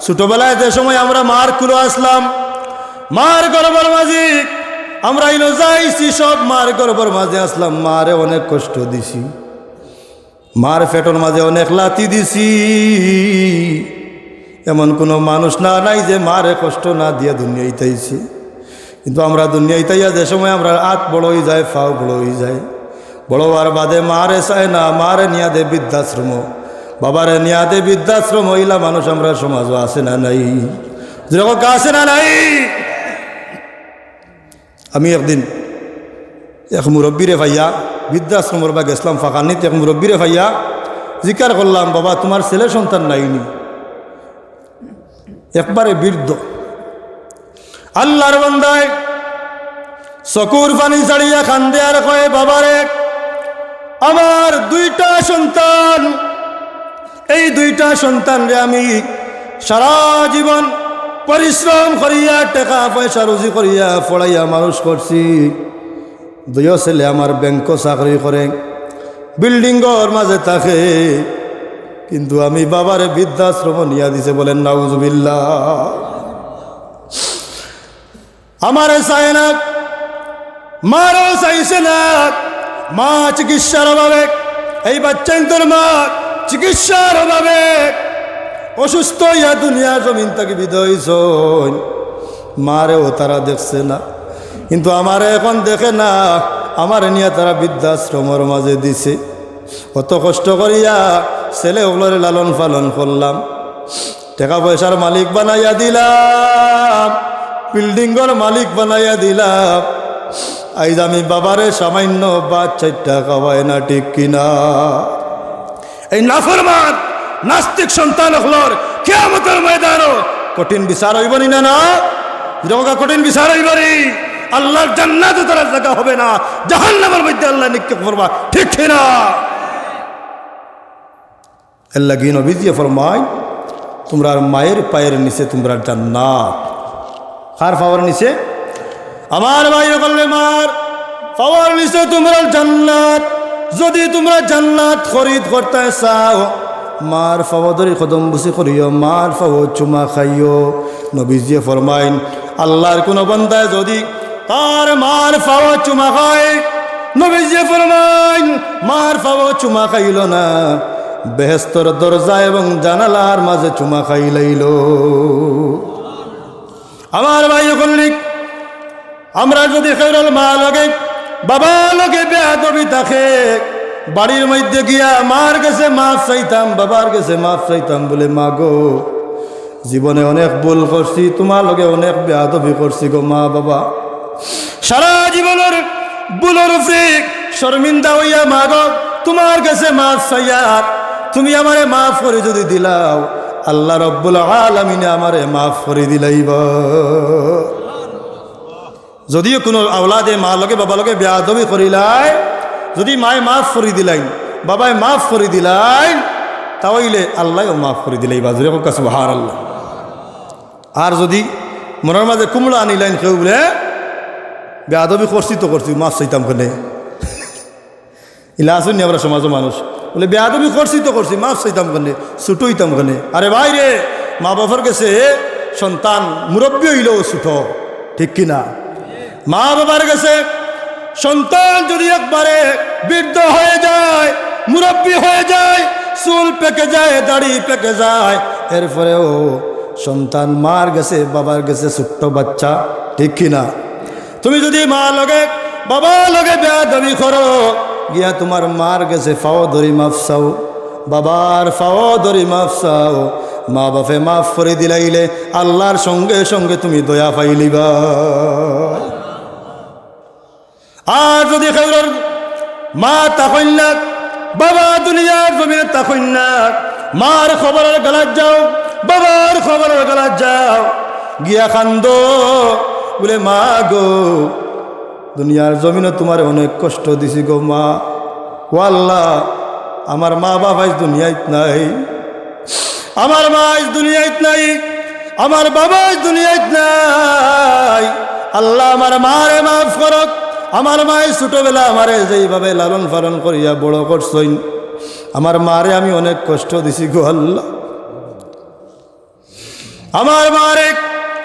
ছোটবেলায় যে সময় আমরা মার কুলো আছলাম, মার গর্ভর মাঝে আমরা ইনো যা আইছি, সব মার গর্ভর মাঝে আছলাম, মারে অনেক কষ্ট দিছি, মার পেটর মাঝে অনেক লাথি দিছি। এমন কুনু মানুষ না নাই যে মারে কষ্ট না দিয়া দুনিয়াইত আইছে। কিন্তু আমরা দুনিয়াইত আইয়া যে সময় আমরার আত বড় অইযায়, পাও বড় অইযায়, বড় অওয়ার বাদে মারে চায় না, মারে নিয়া দেয় বৃদ্ধাশ্রমো, বাবারে নিয়া দেয় বৃদ্ধাশ্রমো, ইলা মানুষ আমরার সমাজো আছে না নাই? জোরে কউক্কা, আছে না নাই? আমি একদিন এক মুরব্বিরে পাইয়া, বৃদ্ধাশ্রমর বায় গেছলাম ফাঁকানিত, এক মুরব্বিরে পাইয়া জিকার করলাম, "বাবা, তুমার ছেলে সন্তান নাইনি?" একবারে বৃদ্ধ। আল্লার বান্দায় চকুর পানি ছাড়িয়া কান্দে আর কয়, "বাবারে, আমার দুইটা সন্তান, এই দুইটা সন্তানরে আমি সারা জীবন পরিশ্রম করিয়া, টেকা পয়সা রুজি করিয়া পড়াইয়া মানুষ করছি। দুইও ছেলে আমার ব্যাংকো চাকরি করে, বিল্ডিংর মাঝে থাকে, কিন্তু আমি বাবারে বৃদ্ধাশ্রমো নিয়া দিছে।" বলেন নাউজুবিল্লাহ। আমারে চায় না, মারেও চাইছে না। মা চিকিৎসার অভাবে, এই বাচ্চাইন্তর মা চিকিৎসার অভাবে অসুস্থ অইয়া দুনিয়ার জমিন থাকি বিদায় অইছইন। মারেও তারা দেখছে না, কিন্তু আমারে এখন দেখে না, আমারে নিয়া তারা বৃদ্ধাশ্রমর মাঝে দিছে। অত কষ্ট করিয়া ছেলে অকলরে লালন পালন করলাম, টেকা পয়সার মালিক বানাইয়া দিলাম, বিল্ডিংর মালিক বানাইয়া দিলাম। আইজ আমি বাবারে সামান্য ভাত চাইরটা খাওয়াই না, ঠিক কি না? এই নাফরমান নাস্তিক সন্তান অকলর কিয়ামতর ময়দানো কঠিন বিচার অইবো নি না, না? জোরে কউক্কা, কঠিন বিচার অইবো নি। আল্লার জান্নাতো তারার জাগা হবে না, জাহান্নামর মধ্যে আল্লায় নিক্ষেপ করবা, ঠিক কি না? এরলাগি নবীজিয়ে ফরমাইন, "তুমরার মায়ের পায়ের নিচে তুমরার জান্নাত।" কার পাওর নিচে? আমার ভাই অকলরে, মার পাওর নিচে তুমরার জান্নাত। যদি তুমরা জান্নাত খরিদ করতায় চাও, মার পাও ধরি কদমবুসি করিও, মার পাও চুমা খাইও। নবীজিয়ে ফরমাইন, আল্লার কুনু বান্দায় যদি তার মার পাও চুমা খায়, নবীজিয়ে ফরমাইন, মার পাও চুমা খাইলো না, বেহেস্তর দরজা এবং জানালার মাঝে চুমা খাইলাইলো। আমার ভাই অকলরে, আমরা যদি কেউরর মা লগে, বাবা লগে বেয়াদবি থাকে, বাড়ির মধ্যে গিয়া মার গেছে মাফ চাইতাম, বাবার গেছে মাফ চাইতাম, বলে, "মা গো, জীবনে অনেক ভুল করছি, তুমার লগে অনেক বেয়াদবি করছি গো মা বাবা। সারা জীবনর ভুলর উপরে শর্মিন্দা অইয়া মা গো, তুমার গেছে মাফ চাইয়ার, তুমি আমারে মাফ করি যদি দিলাও, আল্লাহ রব্বুল আলামিনে আমারে মাফ করি দিলাইবা।" যদিও কুনু আওলাদে মা লগে বাবা লগে বেয়াদবি করিলায়, যদি মায়ে মাফ করি দিলাইন, বাবায় মাফ করি দিলাইন, তা অইলে আল্লায়ও মাফ করি দিলাইবা। জোরে কউক্কা সুবহানাল্লাহ। আর যদি মনর মাঝে কুমড়া আনিলাইন কেউ বলে, "বেয়াদবি করছি তো করছি, মাফ চাইতাম কেনে।" ইলা আছইন নি আমরার সমাজো মানুষ, বলে, "বেয়াদবি করছি তো করছি, মাফ চাইতাম কেনে, ছুটো অইতাম কেনে।" আরে ভাইরে, মা বাবার গেছে সন্তান মুরব্বি অইলেও ছুটো, ঠিক কি না? মা বাবার গেছে সন্তান যদি একবারে বৃদ্ধ হয়ে যায়, মুরব্বি হয়ে যায়, চুল পেকে যায়, দাড়ি পেকে যায়, এরপরেও সন্তান মার গেছে, বাবার গেছে ছোট্ট বাচ্চা, ঠিক কি না? তুমি যদি মা লগে, বাবা লগে বেয়াদবি করো, গিয়া তুমার মার গেছে পাও ধরি মাফ চাও, বাবার পাও ধরি মাফ চাও, মা বাপে মাফ করি দিলাইলে আল্লার সঙ্গে সঙ্গে তুমি দয়া পাইলিবা। আর যদি কেউরর মা থাকইন না, বাবা দুনিয়ার জমিনো থাকইন না, মার কবরর গালাত যাও, বাবার কবরর গালাত যাও, গিয়া কান্দো, বলে, "মা গো, দুনিয়ার জমিনো তুমারে অনেক কষ্ট দিছি গো মা। ও আল্লাহ, আমার মা বাপ আইজ দুনিয়াত নাই, আমার মা আইজ দুনিয়াত নাই, আমার বাবা আইজ দুনিয়াত নাই। আল্লাহ, আমার মারে মাফ করো, আমার মায়ে ছোটবেলা আমারে যেইভাবে লালন পালন করিয়া বড় করছইন, আমার মারে আমি অনেক কষ্ট দিছি গো আল্লাহ। আমার মারে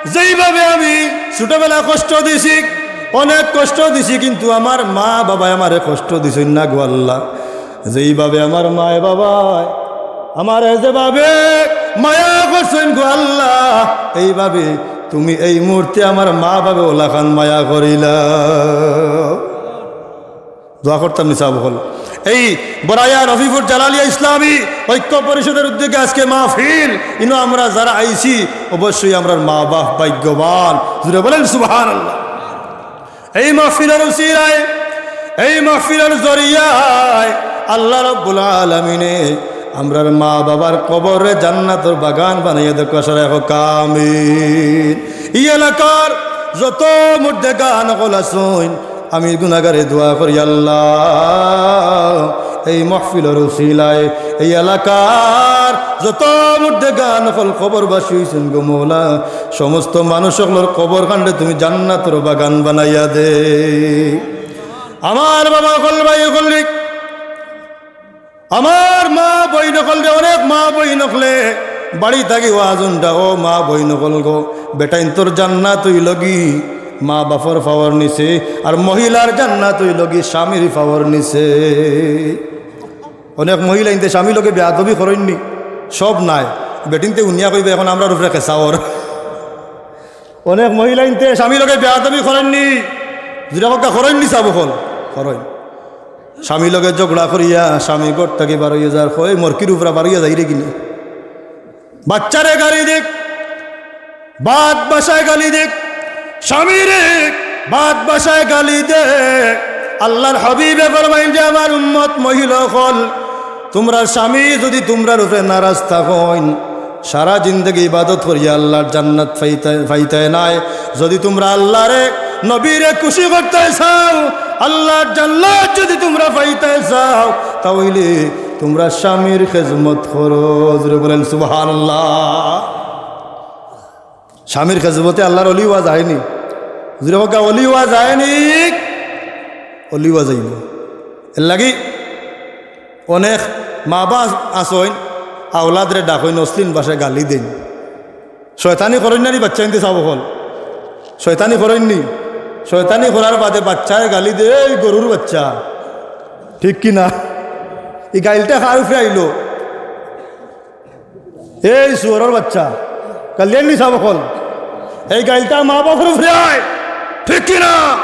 যেইভাবে আমি ছোটবেলা কষ্ট দিছি, অনেক কষ্ট দিছি, কিন্তু আমার মা বাবায় আমারে কষ্ট দিছইন না গো আল্লাহ। যেইভাবে আমার মায়ে বাবায় আমারে যেভাবে মায়া করছইন গো আল্লাহ, এইভাবে তুমি এই মুহূর্তে আমার মা বাবায় অলাখান মায়া করিলা। দোয়া করতাম নি সাব অকল। এই বড়াইয়া রফিপুর জালালিয়া ইসলামী ঐক্য পরিষদের উদ্যোগে আজকে মাহফিল, ইনো আমরা যারা আইছি, অবশ্যই আমরার মা বাপ ভাগ্যবান। জোরে বলেন সুবহানাল্লাহ। এই মাহফিলর উসিলায়, এই মাহফিলর জরিয়ায় আল্লাহ রাব্বুল আলামিনে আমরার মা বাবার কবররে জান্নাতর বাগান বানাইয়া দেউক্কা, সারা অউক্কা আমিন। ই এলাকার যত মুর্দেগান অকল আছইন, আমি গুনাগারে দোয়া করি আল্লাহ, এই মাহফিলর উসিলায় এই এলাকার যত মুর্দেগান অকল কবরবাসী অইছইন গো মৌলা, সমস্ত মানুষ অকলর কবরখানরে তুমি জান্নাতর বাগান বানাইয়া দে। আমার বাবা অকল, ভাই অকল, আমার মা বইন অকলরে, অনেক মা বইন অকলে বাড়ি থাকি ওয়াজ হুনরা, ও মা বইন অকল গো, বেটাইন্তর জান্নাত অইলোগি মা বাপর পাওর নিচে, আর মহিলার জান্নাত অইলোগি স্বামীর পাওর নিচে। অনেক মহিলাইন্তে স্বামীর লগে বেয়াদবি করইন নি, সব নায়, বেটিন্তে হুনিয়া কইবা, এখন আমরার উপরে কেসাওর। অনেক মহিলাইন্তে স্বামীর লগে বেয়াদবি করইন নি, জোরে কউক্কা, করইন নি সাব অকল? করইন। স্বামীর লগে ঝগড়া করিয়া স্বামী ঘর থাকি বার অইয়া যার, কয়, "মরকির উপরে বার অইয়া যাইরে কিনি?" বাচ্চারে গালি দেউক, বাদ ভাষায় গালি দেউক, স্বামীরে বাদ ভাষায় গালি দেউক। আল্লাহর হাবিবে ফরমাইন যে, আমার উম্মত মহিলা অকল, তুমরার স্বামী যুদি তুমরার উপরে নারাজ থাকইন, সারা জিন্দেগি ইবাদত করিয়া আল্লাহর জান্নাত পাইতায়, পাইতায় নায়। যুদি তুমরা আল্লাহরে, নবীরে খুশি করতায় চাও, আল্লাহর জান্নাত যুদি তুমরা পাইতায় চাও, তা অইলে তুমরা স্বামীর খেজমত করো। জোরে বলেন সুবহানাল্লাহ। স্বামীর খেজমতে আল্লাহর অলি অওয়া যায়নি? জোরে কউক্কা, অলি অওয়া যায়নি? অলি অওয়া যাইবো। এরলাগি অনেক মা বাপ আছইন, আওলাদরে ডাকইন, অশ্লীল ভাষায় গালি দেইন। শয়তানি করইন না নি বাচ্চাইন্তে সাব অকল? শয়তানি করইন নি? শয়তানি করার বাদে বাচ্চায় গালি দে, "এই গরুর বাচ্চা।" ঠিক কি না? ই গাইলটা কার উপরে আইলো? "এই শুয়োরর বাচ্চা।" গাইল দেইন নি সাব অকল? এই গাইলটা মা বাপর উপরে আয়। ঠিক কি না?